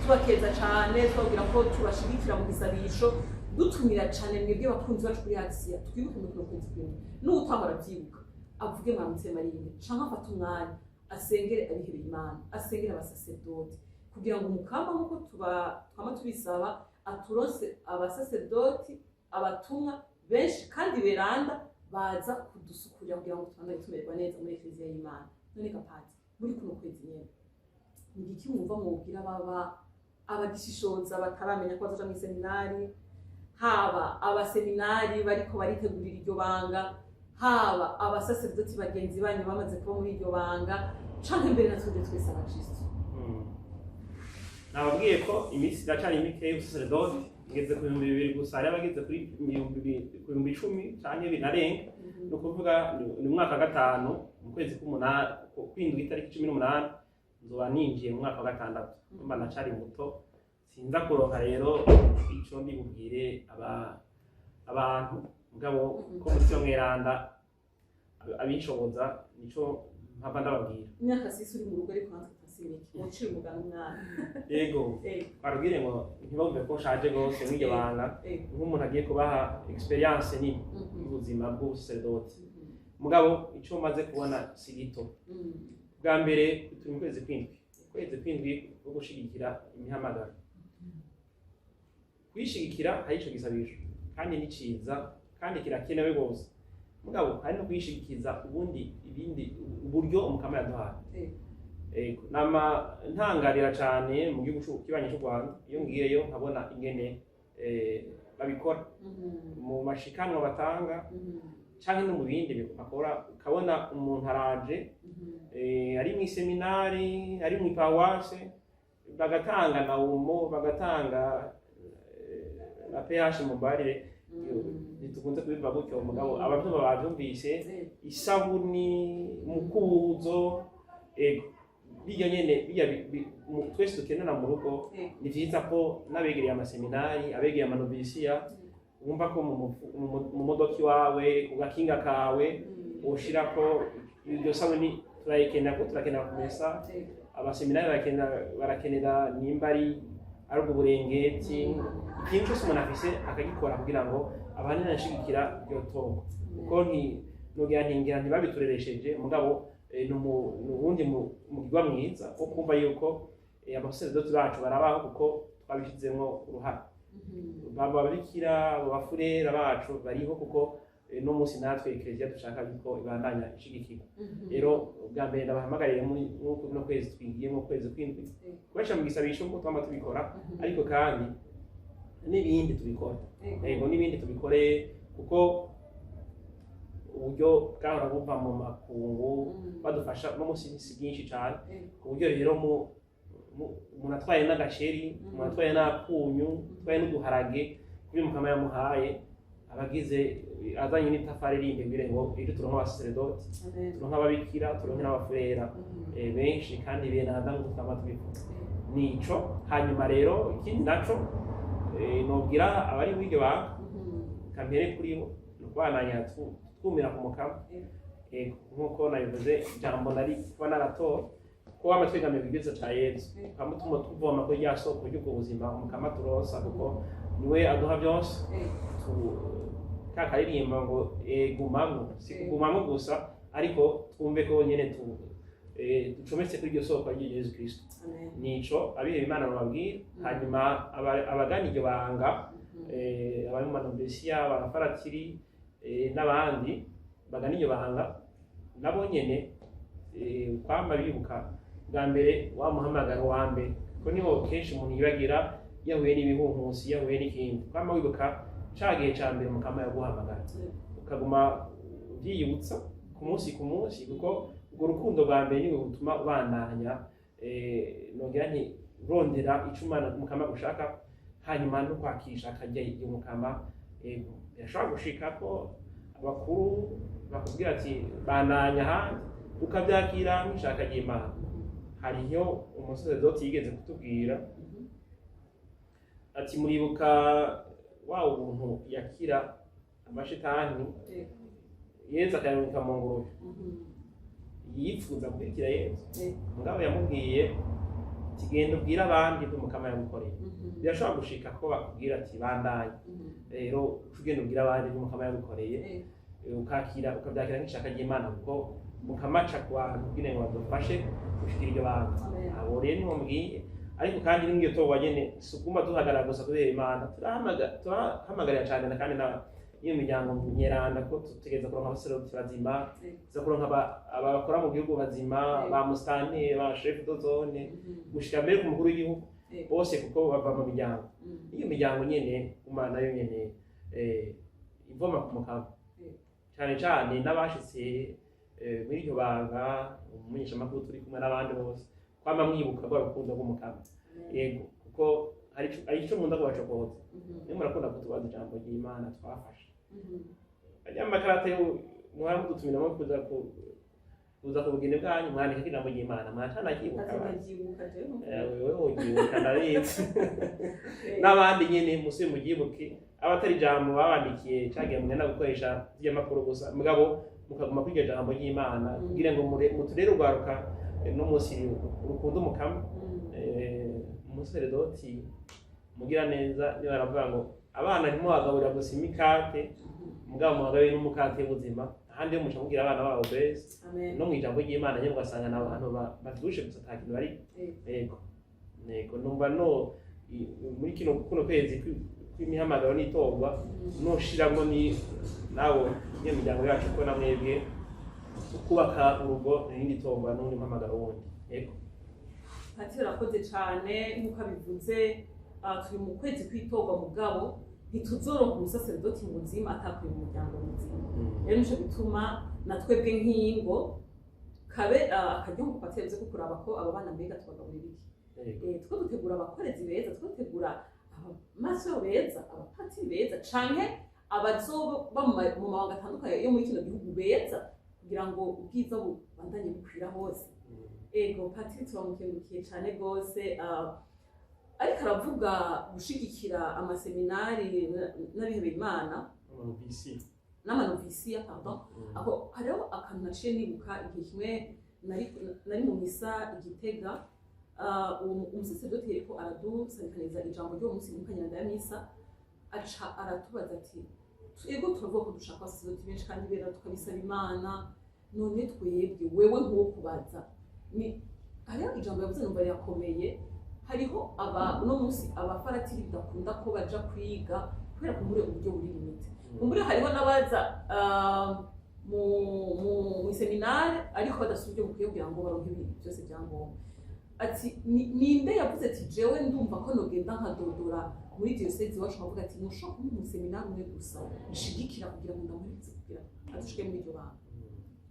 Tubakeza cane, tubabwira ko tubashigikira mu gisabisho, dutumira cane mwebwe bakunzi bacu kuri Axiya. Twibuke muri kuno kwezi kw'indwi, n'uwutahora avyibuka avuge "Mwaramutse Marine", canke afate umwanya asengere abihebeye Imana, asengere abasaseredoti, kugira ngo Umukama, nk'uko twama tubisaba, aturonse abasaseredoti, abatumwa benshi kandi beranda baza kudusukurira, kugira ngo tubandanye tumererwa neza muri Ekleziya y'Imana. None gapati, muri kuno kwezi nyene, ni igiki mwumva mwubwira baba abagishishoza bataramenya ko bazoja mw'iseminari, haba abaseminari bariko baritegurira iryo banga, haba abasaseredoti bagenzi banyu bamaze kuba muri iryo banga, canke mbere na twebwe twese abakristo? Nababwiye ko iminsi iracari mike y'ubusaseredoti. Ngeze ku 2000 gusa, hari abageze kuri ku 10,000 canke binarenga. Ni ukuvuga ni mu mwaka wa gatanu, mu kwezi k'umunani, kw'indwi, itariki 18, nzoba ninjiye mu mwaka wa gatandatu. Mba nacari muto, sinza kuronka rero ico ndibubwire abantu, mugabo ko Mutima Mweranda abinshoboza, nico mpava ndababwira. Imyaka sisi uri mu rugo, ariko natwe tasimike ucira umugani umwana. Yego. Barubwire ngo ntibumve ko nshaje rwose mw'iryo banga, nk'umuntu agiye kubaha experience nini y'ubuzima bw'ubusaseredoti. Mugabo ico maze kubona si gito. Bwa mbere, turi mu kwezi kw'indwi, ukwezi kw'indwi ko gushigikira imihamagaro. Kuyishigikira hari ico gisabisho, kandi ni ciza kandi kirakenewe rwose. Mugabo hari no kuyishigikiza ubundi ibindi uburyo Umukama yaduhaye. Ego, nama ntangarira cane mu gihugu kibanyi c'u Rwanda, iyo ngiyeyo nkabona ingene babikora mu mashikanwa batanga canke no mu bindi bakora, ukabona umuntu araje, ari mw'iseminari, ari mw'iparuwase, bagatanga na umo, bagatanga na pH mu barire. Ntitukunze kubivuga gutyo, mugabo abavyumva bavyumvise: isabuni, umukubuzo. Ego, birya nyene, birya twese dukenera mu rugo. Ni vyiza ko n'abegereye amaseminari, abegereye amanovisiya, wumva ko mu modoka iwawe, ku gakinga kawe, woshirako iryo sabuni. Turayikenera ko turakenera kumesa. Abaseminari barakenera, nimba ari ubwo burengeti, ikintu cyose umuntu afise akagikora kugira ngo abane nashigikira iryo tongo, kuko nogira ntingira ntibabitureresheje. Mugabo ni uwundi mugirwa mwiza wo kumva yuko abasaseredoti bacu barabaho kuko twabishizemwo uruhara. Bababikira, abo bafurera bacu bariho kuko no munsi natwe Eklezia dushaka yuko ibandanya ishigikirwa. Rero ubwa mbere ndabahamagarire muri no kwezi twigiyemo, kwezi kw'indwi, kubesha mu gisabisho nkuko twama tubikora, ariko kandi n'ibindi tubikora. Yego, n'ibindi tubikore, kuko uburyo bwahora buva mu makungu badufasha no munsi si bwinshi cane, ku buryo rero umuntu atwaye n'agaceri, umuntu atwaye n'akunyu, atwaye n'uduharage kuri Mukama yamuhaye, abagize azanye n'itafari rindi kugira ngo ejo turonke abasaseredoti, turonke ababikira, turonke n'abafurera benshi kandi benanda nk'uko twama tubivuga. Nico. Hanyuma rero ikindi naco nobwira abari muri iryo banga, kampere kuri bo, ni ukubandanya twumira ku Mukama. Yego, nk'uko nabivuze, ijambo nari kuba naratora ko wama twegamiye ku gwiza ca Yezu, tukamutuma tuvoma kuri rya soko ry'ubwo buzima Umukama turonsa, kuko niwe aduha byose. Ka karirimba ngo gumamwo, si kugumamwo gusa, ariko twumve ko nyene ducometse kuri iryo soko rya Yezu Kristo. Nico abiheba Imana bababwira. Hanyuma abagana iryo banga, abari mu manovesiya, abafaratiri, n'abandi bagana iryo banga, nabo nyene kwama bibuka bwa mbere wa muhamagaro wa mbere, ko niho kenshi umuntu yibagira yahuye n'ibihuhusi, yahuye n'ikindi. Kwama wibuka ca gihe ca mbere Mukama yaguhamagara, ukaguma uvyiyibutsa ku munsi ku munsi, kuko urwo rukundo rwa mbere niwe rutuma ubandanya, nongera nti rondera ico Imana Mukama gushaka, hanyuma no kwakisha akarya iyo Mukama. Birashobora gushika ko abakuru bakubwira ati "Bandanya ahandi", ukavyakira nk'ishaka ry'Imana. Hariho umusaseredoti yigeze kutubwira ati "Muribuka wa ubuntu yakira amashitani, Yezu akayarungika mu ngurube, yipfuza gukurikira Yezu. Mugabo yamubwiye Ati genda ubwire abandi ibyo Umukama yagukoreye. Birashobora gushika ko bakubwira ati bandanye. Rero uca ugenda ubwira abandi ibyo Umukama yagukoreye, ukakira, ukabyakira nk'ishaka ry'Imana, kuko Mukama aca ku bantu kugira ngo badufashe gushikira iryo banga. Amen. Abo rero niho mbwiye. Ariko kandi n'iryo torwa nyene si uguma duhagarara gusa kubera Imana, turahamagarira cane na kandi n'iyo miryango nyeranda, ko tutegereza kuronka abasaseredoti bazima, tuza kuronka aba bakora mu gihugu bazima, ba musitanteri, ba chef de zone, gushika mbere ku mukuru w'igihugu, bose kuko bava mu miryango. Iyo miryango nyene Imana nayo nyene ivoma ku Mukama, cane cane n'abashitse muri iryo banga, umumenyeshamakuru turi kumwe n'abandi bose, kwama mwibuka rwa rukundo rw'Umukama. Yego, kuko hari ico nkunda kubacokoza. Niyo murakunda kutubaza ijambo ry'Imana twafashe, ajya amakarata yo mwara mudutumiramo kuza ku bugeni bwanyu, mwandika ijambo ry'Imana mwacanacyibuka. Ati ndabyibuka jewe. Wewe wogibuka, ndabizi. N'abandi nyene musubire muryibuke, abatari ijambo babandikiye cagiye mugenda gukoresha ry'amakuru gusa, mugabo mukaguma kuri iryo jambo ry'Imana kugira ngo muturere urwaruka no munsi rukunda Umukama. Umusaseredoti mugira neza niba aravuga ngo abana ntimubagaburira gusa imikate, mugabo mubagaburire n'umukate w'ubuzima. Ahandi yo muca mubwira abana babo beza Amen. no mu ijambo ry'Imana nyene, ugasanga ni abantu bavyibushe gusa, ata kintu bari. Yego, numva no muri kuno kwezi kw'imihamagaro n'itorwa noshiramwo ni nabo niyo miryango yacu, ko na mwebwe kubaka urugo n'irindi torwa n'undi muhamagaro wundi. Yego. Patiri, arakoze cyane. Nk'uko abivuze, turi mu kwezi kw'itorwa, mugabo ntituzoronka umusaseredoti muzima atakuye mu muryango muzima. Rero nico gituma na twebwe nk'ingo kabe akaryo, nk'uko patiri yavuze, ko kuraba ko abo bana mbega tubagaburira iki. Two dutegura abakorezi beza, two dutegura abamaso beza, abapatiri beza, canke abazoba mu mabanga atandukanye yo muri kino gihugu beza, kugira ngo ubwiza bubandanye bukwira hose. Ego patiri, turamukengurukiye cyane rwose. Ariko aravuga gushigikira amaseminari n'abihebeye Imana Amanovisi. N'amanovisiya, pardon. Aho hariho akantu naciye nibuka igihe kimwe nari mu misa i Gitega. Uwo umusaseredoti yariko aradusanikaniza ijambo ry'uwo munsi mu kanyanda ya misa, aca aratubaza ati: "Ego, turavuga ko dushaka abasaseredoti benshi kandi bera, tukabisaba Imana. None twebwe, wewe nk'uwo kubaza ni?" Hariho ijambo yavuze numva rirakomeye. Hariho aba uno munsi abafaratiri bidakunda ko baja kwiga kubera kumbure uburyo buri limité. Kumbure hariho n'abaza mu seminari ariko badafite uburyo bukwiye kugira ngo baronke ibintu byose byangombwa. Ati: "Ninde yavuze ati jewe ndumva ko nogenda nkadodora muri diyosezi iwacu, nkavuga ati mushobora kumpa umuseminari umwe gusa nshigikira kugira ngo ndamuhereze, kugira adushike muri iryo banga?"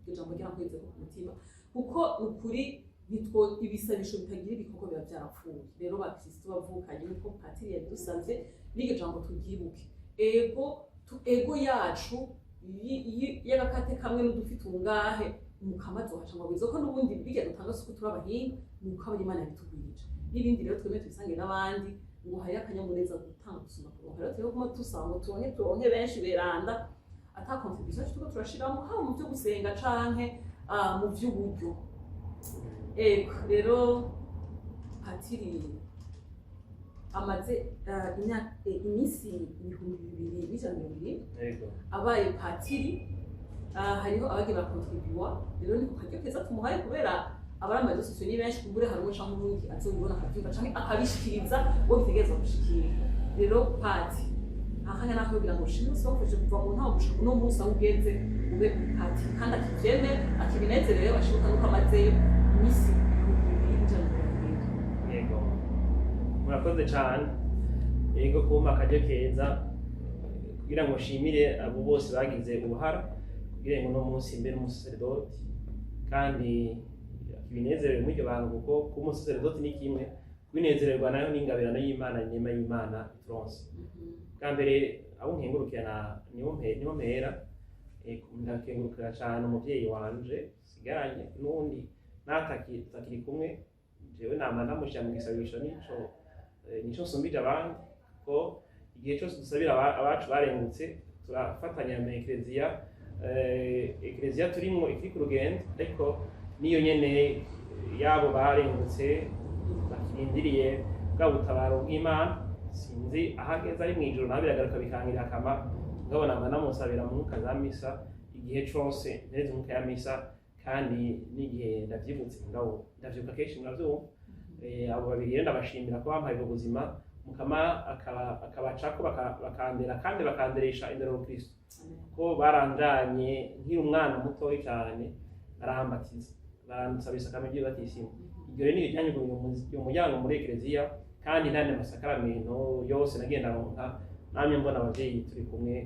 Iryo jambo ryarankweze ku mutima, kuko ni ukuri nitwo ibisabisho bitagira ibikorwa biba byarapfuye. Rero bakristo bavukanye, nkuko patiri yabidusabye, n'iryo jambo turyibuke. Ego ego yacu y'agakate kamwe n'udufi tungahe, Umukama azohaca ngo agwize, ko n'ubundi bijya dutanga suko turi abahinga, ni uko Imana yabitugwirije n'ibindi. Rero twemere tubisange n'abandi, ngo hari akanyamuneza gutanga gusumba kuronka. Rero turebe kuma tusaba ngo turonke benshi beranda, ata contribution yacu turiko turashiramo, haba mu byo gusenga canke mu by'uburyo. Ego rero patiri amaze imyaka, iminsi 2170 abaye patiri. Hariho abagiye barakontribuwa. Rero ni ku karyo keza tumuhaye, kubera abari ama réseaux sociaux ni benshi, kumbure hari umwe canke uwundi azobibona akabyumva canke akabishikiriza uwo bitegerezwa gushikira. Rero pati, akanya nako kugira ngo ushime umunsi wagufashije kuva mu ntango gushika uno munsi aho ugeze ube umupatiri, kandi akivyemere, akibinezerewe, ashibuka nuko amazeyo iminsi 2170. Yego, murakoze cyane. Yego, kumpa akaryo keza kugira ngo nshimire abo bose bagize uruhara kugira ngo uno munsi mbe n'umusaseredoti kandi binezerewe muri iryo banga, kuko kuba umusaseredoti ni kimwe, kubinezererwa nayo ni ingabirano y'Imana, inema y'Imana ituronse. Bwa mbere abo nkengurukira niho mpera. Ndakengurukira cyane umuvyeyi wanje sigaranye n'uwundi tutakiri kumwe. Jewe nama ndamushyira mu gisabisho, nico nsumbije abandi, kuko igihe cyose dusabira abacu barengutse turafatanya na ekereziya. Ekereziya turimwo ikiri ku rugendo, ariko niyo nyene yabo barengutse. Bakirindiriye bwa butabaro bw'Imana. Sinzi aho ageze, ari mw'ijuru, nawe biragaruka bikangirira akamaro. Mugabo nama namusabira mu mwuka za misa igihe cose ntereze umwuka ya misa, kandi n'igihe ndavyibutse. Mugabo ndavyibuka kenshi, muravyumva. Abo babiri rero ndabashimira ko bampaye ubwo buzima, Mukama akabacako bakandera kandi bakanderesha indero y'Ubukristo, ko baranjanye nkiri umwana mutoyi cyane, barambatiza, baransaba isakaramentu ry'ibatisimu. Iryo rero niryo ryanyuguriye uyu muryango muri ekereziya, kandi n'andi masakaramento yose nagenda ronka namye mbona abavyeyi turi kumwe,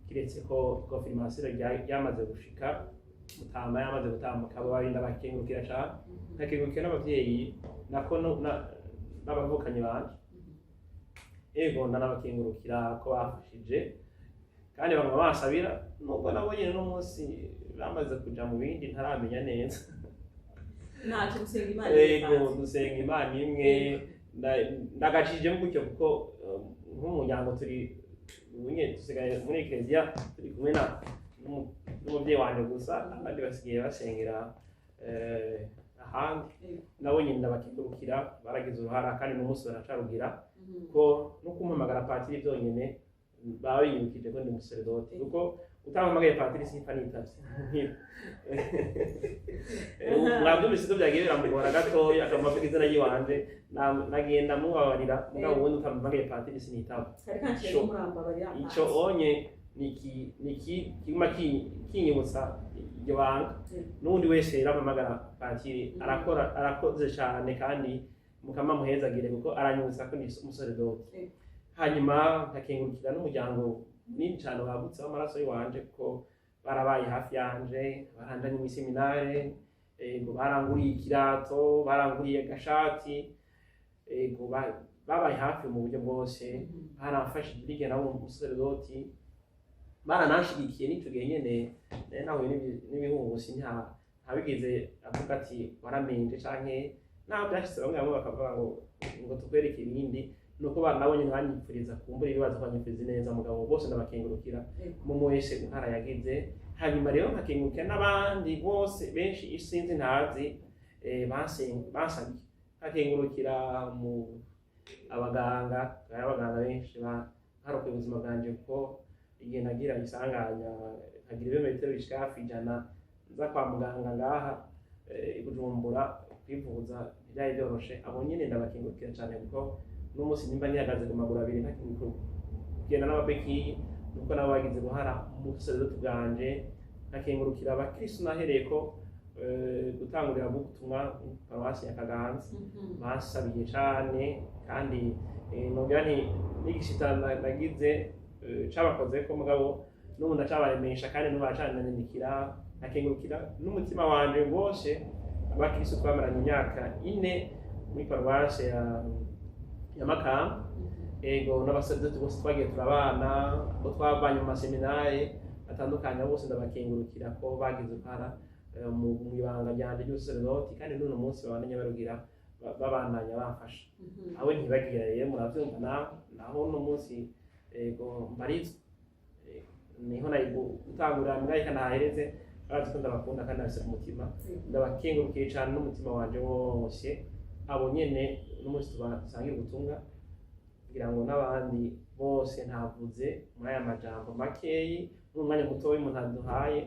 kiretse ko confirmation ryamaze gushika, mutama yamaze gutambuka. Abo babiri ndabakengurukira cane, nkakengurukira n'abavyeyi nako n'abavukanyi banje. Ego, ndanabakengurukira ko bafashije kandi baguma bansabira, nubwo nabo nyene uno munsi bamaze kuja mu bindi ntaramenya neza. Ntacyo, gusenga Imana. Ego, dusenga Imana imwe. Ndagacishijemo gutyo kuko nk'umuryango turi ubunye dusigaye muri ekereziya turi kumwe na n'umuvyeyi wanje gusa, abandi basigaye basengera ahandi. Nabo nyine ndabakengurukira, baragize uruhara kandi n'umunsi baracarugira, ko no kumpamagara patiri byonyine baba biyibukije ko ndi umusaseredoti, kuko utampamagaye patiri simpa nitavye. Mwabyumvise ko byagiye biramugora gatoya, akaba avuga izina ry'iwanje, nagenda mubabarira. Mugabo ubundi utampamagaye patiri sinitaba. Kari kanciye murambabarira. Ico onye niki kiguma kinyibutsa iryo banga. N'uwundi wese rero ampamagara patiri arakora, arakoze cane, kandi Mukama muhezagire kuko aranyibutsa ko ndi umusaseredoti. Hanyuma nkakengurukira n'umuryango munini cane wagutse w'amaraso y'iwanje, kuko barabaye hafi yanje, baranjanye mw'iseminare. Ego, baranguriye ikirato, baranguriye agashati. Ego, babaye hafi mu buryo bwose, baramfashije n'igihe nabo umusaseredoti, barananshigikiye n'ico gihe nyene nari nahuye n'ibihuhusi. Ntabigeze avuga ati waramenje, canke naho byashitse bamwe bamwe bakavuga ngo tukwereke ibindi, nuko nabo nyene banyipfuriza kumbura ibibazo, banyipfuriza neza. Mugabo bose ndabakengurukira, umwe wese uruhara yagize. Hanyuma rero nkakengurukira n'abandi bose benshi isinzi ntazi, bansabiye. Nkakengurukira mu abaganga, hari abaganga benshi barokoye ubuzima bwanje, kuko igihe nagira isanganya nkagira ibirometero bishika hafi 100 nza kwa muganga ngaha i Bujumbura kwivuza, ntibyari byoroshe. Abo nyene ndabakengurukira cane, kuko n'umunsi nimba nihagaze ku maguru abiri ntakigenda n'amabéquilles, nuko nabo bagize uruhara mu busaseredoti bwanje. Nkakengurukira abakristo nahereye ko gutangurira ubutumwa paruwasi ya Kaganza, basabiye cane, kandi nongera nti n'igishita nagize cabakoze ko, mugabo n'ubu ndacabaremesha kandi n'ubu baracananyandikira. Nkakengurukira n'umutima wanje wose abakristo twamaranye imyaka 4 muri paruwasi ya Makamba. Ego, n'abasaseredoti bose twagiye turabana, abo twavanye mu maseminari atandukanye, bose ndabakengurukira ko bagize uruhara mu ibanga ryanje ry'ubusaseredoti, kandi n'uno munsi babandanya barugira, babandanya bamfasha. Aho ntibagira rero muravyumva nawe naho uno munsi, ego, mbarizwa. Niho nari gutangurira mbwa, reka nahereze. Barazi ko ndabakunda kandi ndabafise ku mutima. Ndabakengurukiye cane n'umutima wanje wose, abo nyene n'umunsi dusangira ubutumwa, kugira ngo n'abandi bose ntavuze muri aya majambo makeyi n'umwanya mutoyi umuntu aduhaye.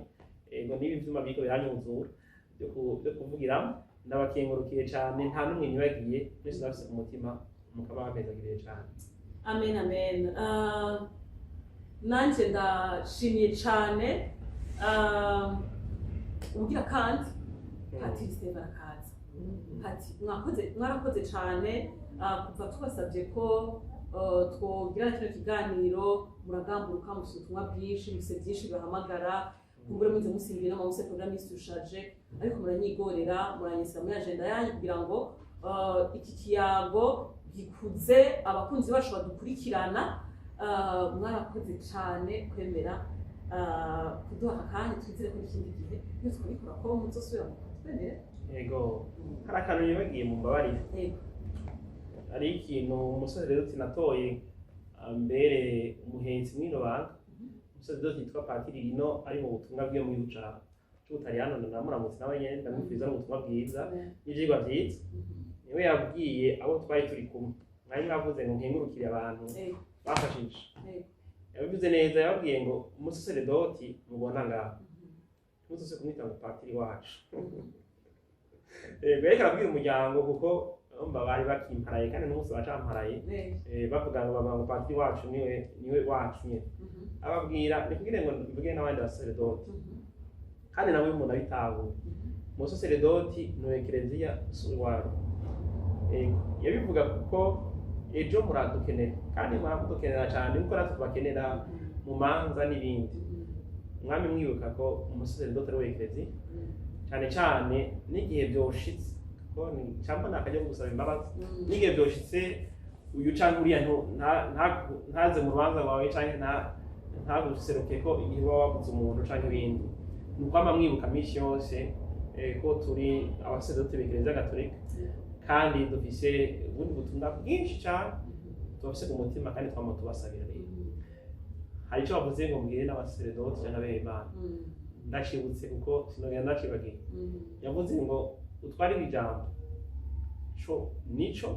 Ego, n'ibi vyuma biriko biranyuzura byo kuvugiramo. Ndabakengurukiye cane, nta n'umwe nibagiye, mwese ndabafise ku mutima. Mukaba bamezagiriye cane. Amen, amen. Nanje ndashimiye cane. Ubugira kandi Patiri Steve arakaza ati mwakoze, mwarakoze cane. Kuva tubasabye ko twogirana kino kiganiro, muragamburuka, mufite ubutumwa bwinshi, mufite byinshi bibahamagara, kumbure muze musimbiye no muse programme isushaje, ariko muranyigorera, muranyisira muri agenda yanyu kugira ngo iki kiyago gikuze abakunzi bacu badukurikirana. Mwarakoze cane kwemera kuduha aka kanya. Twizere ko n'ikindi gihe iyo twabikora ko muzosubira mukatwemerera. Ego, hari akantu nibagiye, mumbabarire. Yego. Hari ikintu umusaseredoti natoye ambere umuhetsi mw'ino banga, umusaseredoti yitwa Patiri Rino, ari mu butumwa bwiwe mu gihugu c'Ubutaliyano. Ndamuramutse nawe nyene, ndamwifuriza n'ubutumwa bwiza n'ivyigwa vyiza. Niwe yabwiye abo twari turi kumwe, mwari mwavuze ngo nkengurukire abantu bafashije. Yabivuze neza, yababwiye ngo umusaseredoti mubona ngaho, ntuzose kumwita ngo patiri wacu. Yego, yariko arabwira umuryango, kuko urumva bari bakimparaye kandi n'umunsi bacamparaye. Bavuga ngo patiri wacu niwe wacu nyene. Ababwira ni kugira ngo mvuge n'abandi basaseredoti, kandi nawe umuntu abitahuye, umusaseredoti ni ekereziya, si uwawe. Yego, yabivuga kuko ejo muradukenera, kandi muradukenera cyane kuko natwe tubakenera mu manza n'ibindi. Mwami mwibuka ko umusaseredoti ari we ekereziya, cyane cyane n'igihe byoshitse ko ni cyangwa nakajya gusaba imbabazi, n'igihe byoshitse uyu canke uriya ntaze mu rubanza rwawe canke ntaguseruke ko igihe uba wabuze umuntu canke ibindi, ni ukwama mwibuka minsi yose ko turi abasaseredoti b'Ekereziya Gatolika, kandi dufise ubundi butumwa bwinshi cane tubafise ku mutima, kandi twama tubasabira. Rero hari ico bavuze ngo mbwire n'abasaseredoti canke abihebeye, ndacibutse kuko sinogenda ndacibagiye. Yavuze ngo utwarire ijambo co nico,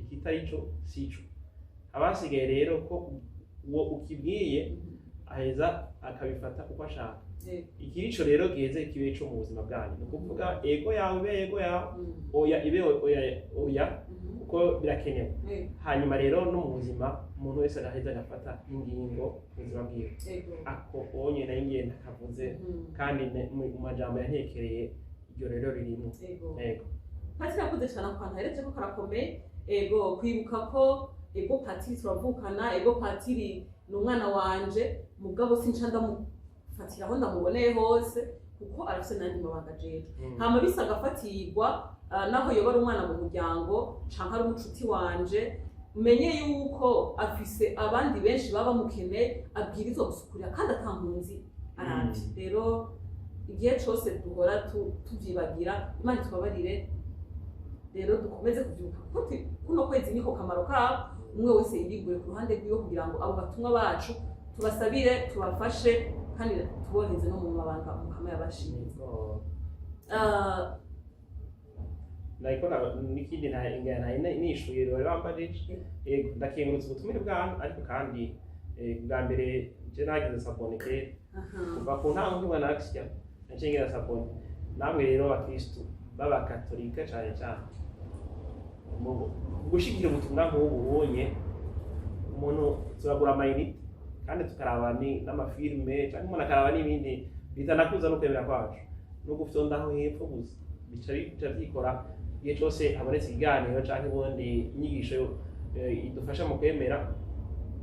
ikitari co sico. Abasigaye rero ko uwo ukibwiye aheza akabifata uko ashaka. Ikirico rero giheze kibe ico mu buzima bwanyu, ni ukuvuga ego yawe ibe ego yawe, oya ibe oya, oya, kuko birakenewe. Hanyuma rero no mu buzima umuntu wese agaheza agafata ingingo mu buzima bwiwe. Ako onye nayo ngiye ntakavuze, kandi mu majambo yantekereye iryo rero ririmo. Yego. Patiri yakoze cyane ako kantu ahereje ko karakomeye. Ego, kwibuka ko ego patiri turavukana, ego patiri ni umwana wanje, mugabo sinca ndamufatira aho ndamuboneye hose, kuko arafise n'andi mabanga ajejwe. Hama bisa agafatirwa, naho yoba ari umwana mu muryango canke ari umucuti wanje, menye yuko afise abandi benshi baba bamukeneye, abwirizwa gusukurira kandi ata mpunzi aravye. Rero igihe cose duhora tuvyibagira, Imana itubabarire. Rero dukomeze kuvyibuka, kuko kuno kwezi niko kamaro kabo. Umwe wese yirigure ku ruhande rwiwe kugira ngo abo batumwa bacu tubasabire, tubafashe, kandi tuboheze no mu mabanga Mukama yabashinze. Yego. Nariko n'ikindi nishuye bari bambajije. Yego, ndakengurutse ubutumire bwanyu, ariko kandi bwa mbere je nagize s'abonner kera, kuva ku ntango nkibona Axia naciye ngira s'abonner. Namwe rero abakristu b'abakatolika, cane cane mu gushigikira ubutumwa nk'ubu ubonye umuntu, turagura ama unités kandi tukaraba n'amafilme, canke umuntu akaraba n'ibindi bitanakuza no kwemera kwacu, no gufyondaho hepfo gusa bica vyikora. Igihe cose habonetse ikiganiro canke ubundi inyigisho idufasha mu kwemera,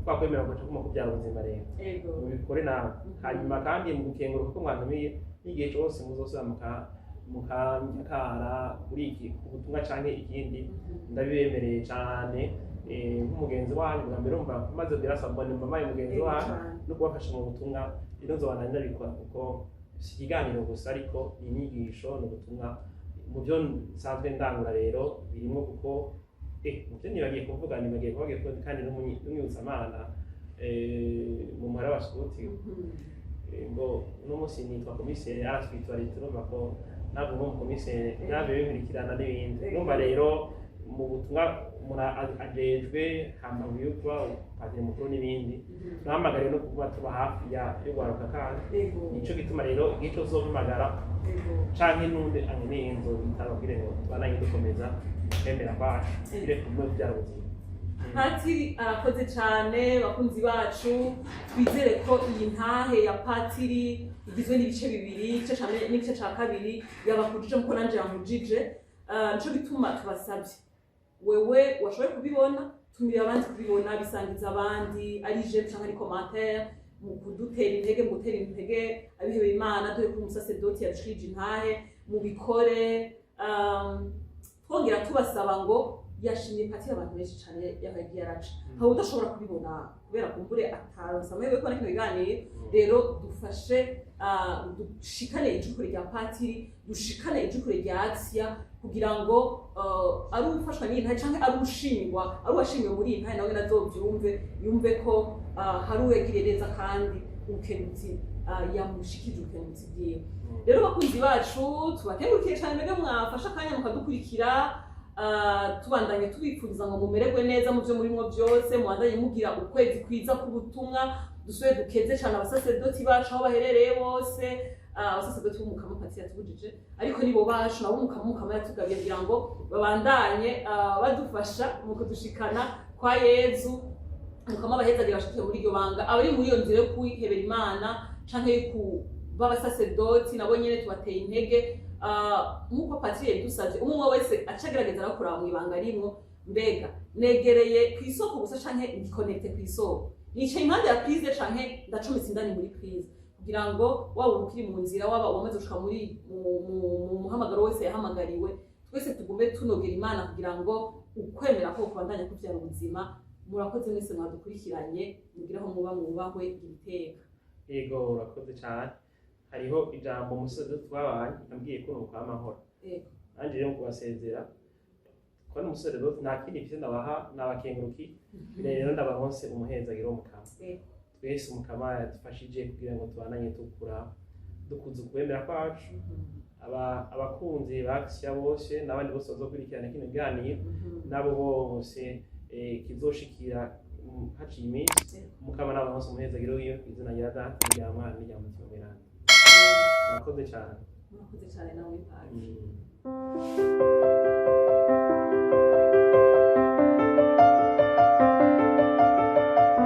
kwa kwemera kugaca kuma kubyara ubuzima. Rero mubikore nawe. Hanyuma kandi mu gukenguruka ko mwantumiye, n'igihe cose muzosubira mukamyakara kuri iki ubutumwa canke ikindi, ndabibemereye cane, nk'umugenzi wanyu. Bwa mbere urumva maze kugira s'abonner, mbabaye mugenzi wanyu no kubafasha mu butumwa. Rero nzobandanya ndabikora, kuko si ikiganiro gusa, ariko ni inyigisho, ni ubutumwa mu byo nsanzwe ndangura. Rero birimo kuko mu byo nibagiye kuvuga, nibagiye kuvuga ko kandi n'umwibutsamana mu muhara wa Sikuti. Ngo uno munsi nitwa komiseri à la spiritualité, urumva ko ntabwo ngo umukomiseri ntabwo bikurikirana n'ibindi. Urumva rero mu butumwa umuntu ajejwe hambavu yo kuba padiri mukuru n'ibindi, turahamagariwe no kuba tuba hafi ya y'urwaruka, kandi nico gituma rero igihe cyose uzompamagara canke n'undi ankeneye inzu bitaba, ngo tubandanye dukomeza kwemera kwacu tugire kumwe kubyara ubuzima. Patiri arakoze cyane. Bakunzi bacu, twizere ko iyi ntahe ya patiri igizwe n'ibice bibiri, igice cya mbere n'igice cya kabiri, yabakujije muko nanje yankujije. Nico gituma tubasabye, wewe washoboye kubibona, tumira abandi kubibona, bisangiza abandi, ari j'aime canke ari commentaire, mu kudutera intege, mu gutera intege abihebeye Imana, dore ko umusasedoti yadushikirije intahe, mubikore. Twongera tubasaba ngo yashimye patiri abantu benshi cyane yagiye araca, hari udashobora kubibona kubera kumbure ataronse amahirwe yo kubona kino kiganiro. Rero dufashe, dushikane ijukure rya patiri, dushikane ijukure rya Asia, kugira ngo ari ufashwa n'iyi ntahe canke ari ushingwa, ari uwashimiwe muri iyi ntahe, nawe nazovyumve, yumve ko hari uwegiriye neza kandi ubukenyutsi yamushikije ubukenyutsi bwiwe. Rero bakunzi bacu, tubakengurukiye cyane mwebwe mwafashe akanya mukadukurikira. Tubandanye tubipfuriza ngo mumererwe neza mu byo murimo byose, mubandanye mugira ukwezi kwiza k'ubutumwa. Dusubire dukeze cyane abasaseredoti bacu aho baherereye bose. Abasaseredoti b'Umukama, Patiri yatubujije, ariko nibo bacu nabo Umukama yatugabiye kugira ngo babandanye badufasha mu kudushikana kwa Yezu. Mukama abahezagira bashikiye muri iryo banga, abari muri iyo nzira yo kwihebera Imana canke yo kuba abasaseredoti, nabo nyene tubateye intege. Nk'uko Patiri yabidusavye, umwe umwe wese aca agerageza arakuraba mu ibanga rimwo: mbega negereye ku isoko gusa canke ndi connecté ku isoko? Nicaye impande ya prise canke ndacometse indani muri prise? Kugira ngo waba ukiri mu nzira, waba uwamaze gushika muri mu muhamagaro wese yahamagariwe, twese tugume tunogera Imana kugira ngo ukwemera ko kubandanya kuvyara ubuzima. Murakoze mwese mwadukurikiranye, mugire aho muba mwubahwe ibiteka. Yego, urakoze cyane. Hariho ijambo umusaseredoti twabanye ambwiye ko nuko amahoro. Nanjye rero mu kubasezera, ko ni umusaseredoti, nta kindi mfise ndabaha, nabakenguruki rero, ndabaronse umuhezagiro w'Umukama. Twese Umukama yadufashije kugira ngo tubandanye dukura, dukuza ukwemera kwacu. Abakunzi ba bose n'abandi bose bazokurikirana kino kiganiro, nabo bose kizoshikira haciye iminsi, Umukama n'abaronse umuhezagiro wiwe, ku izina rya Data n'irya Mwana n'irya Mutima Mweranda. Murakoze cyane. Murakoze cyane nawe, Padi.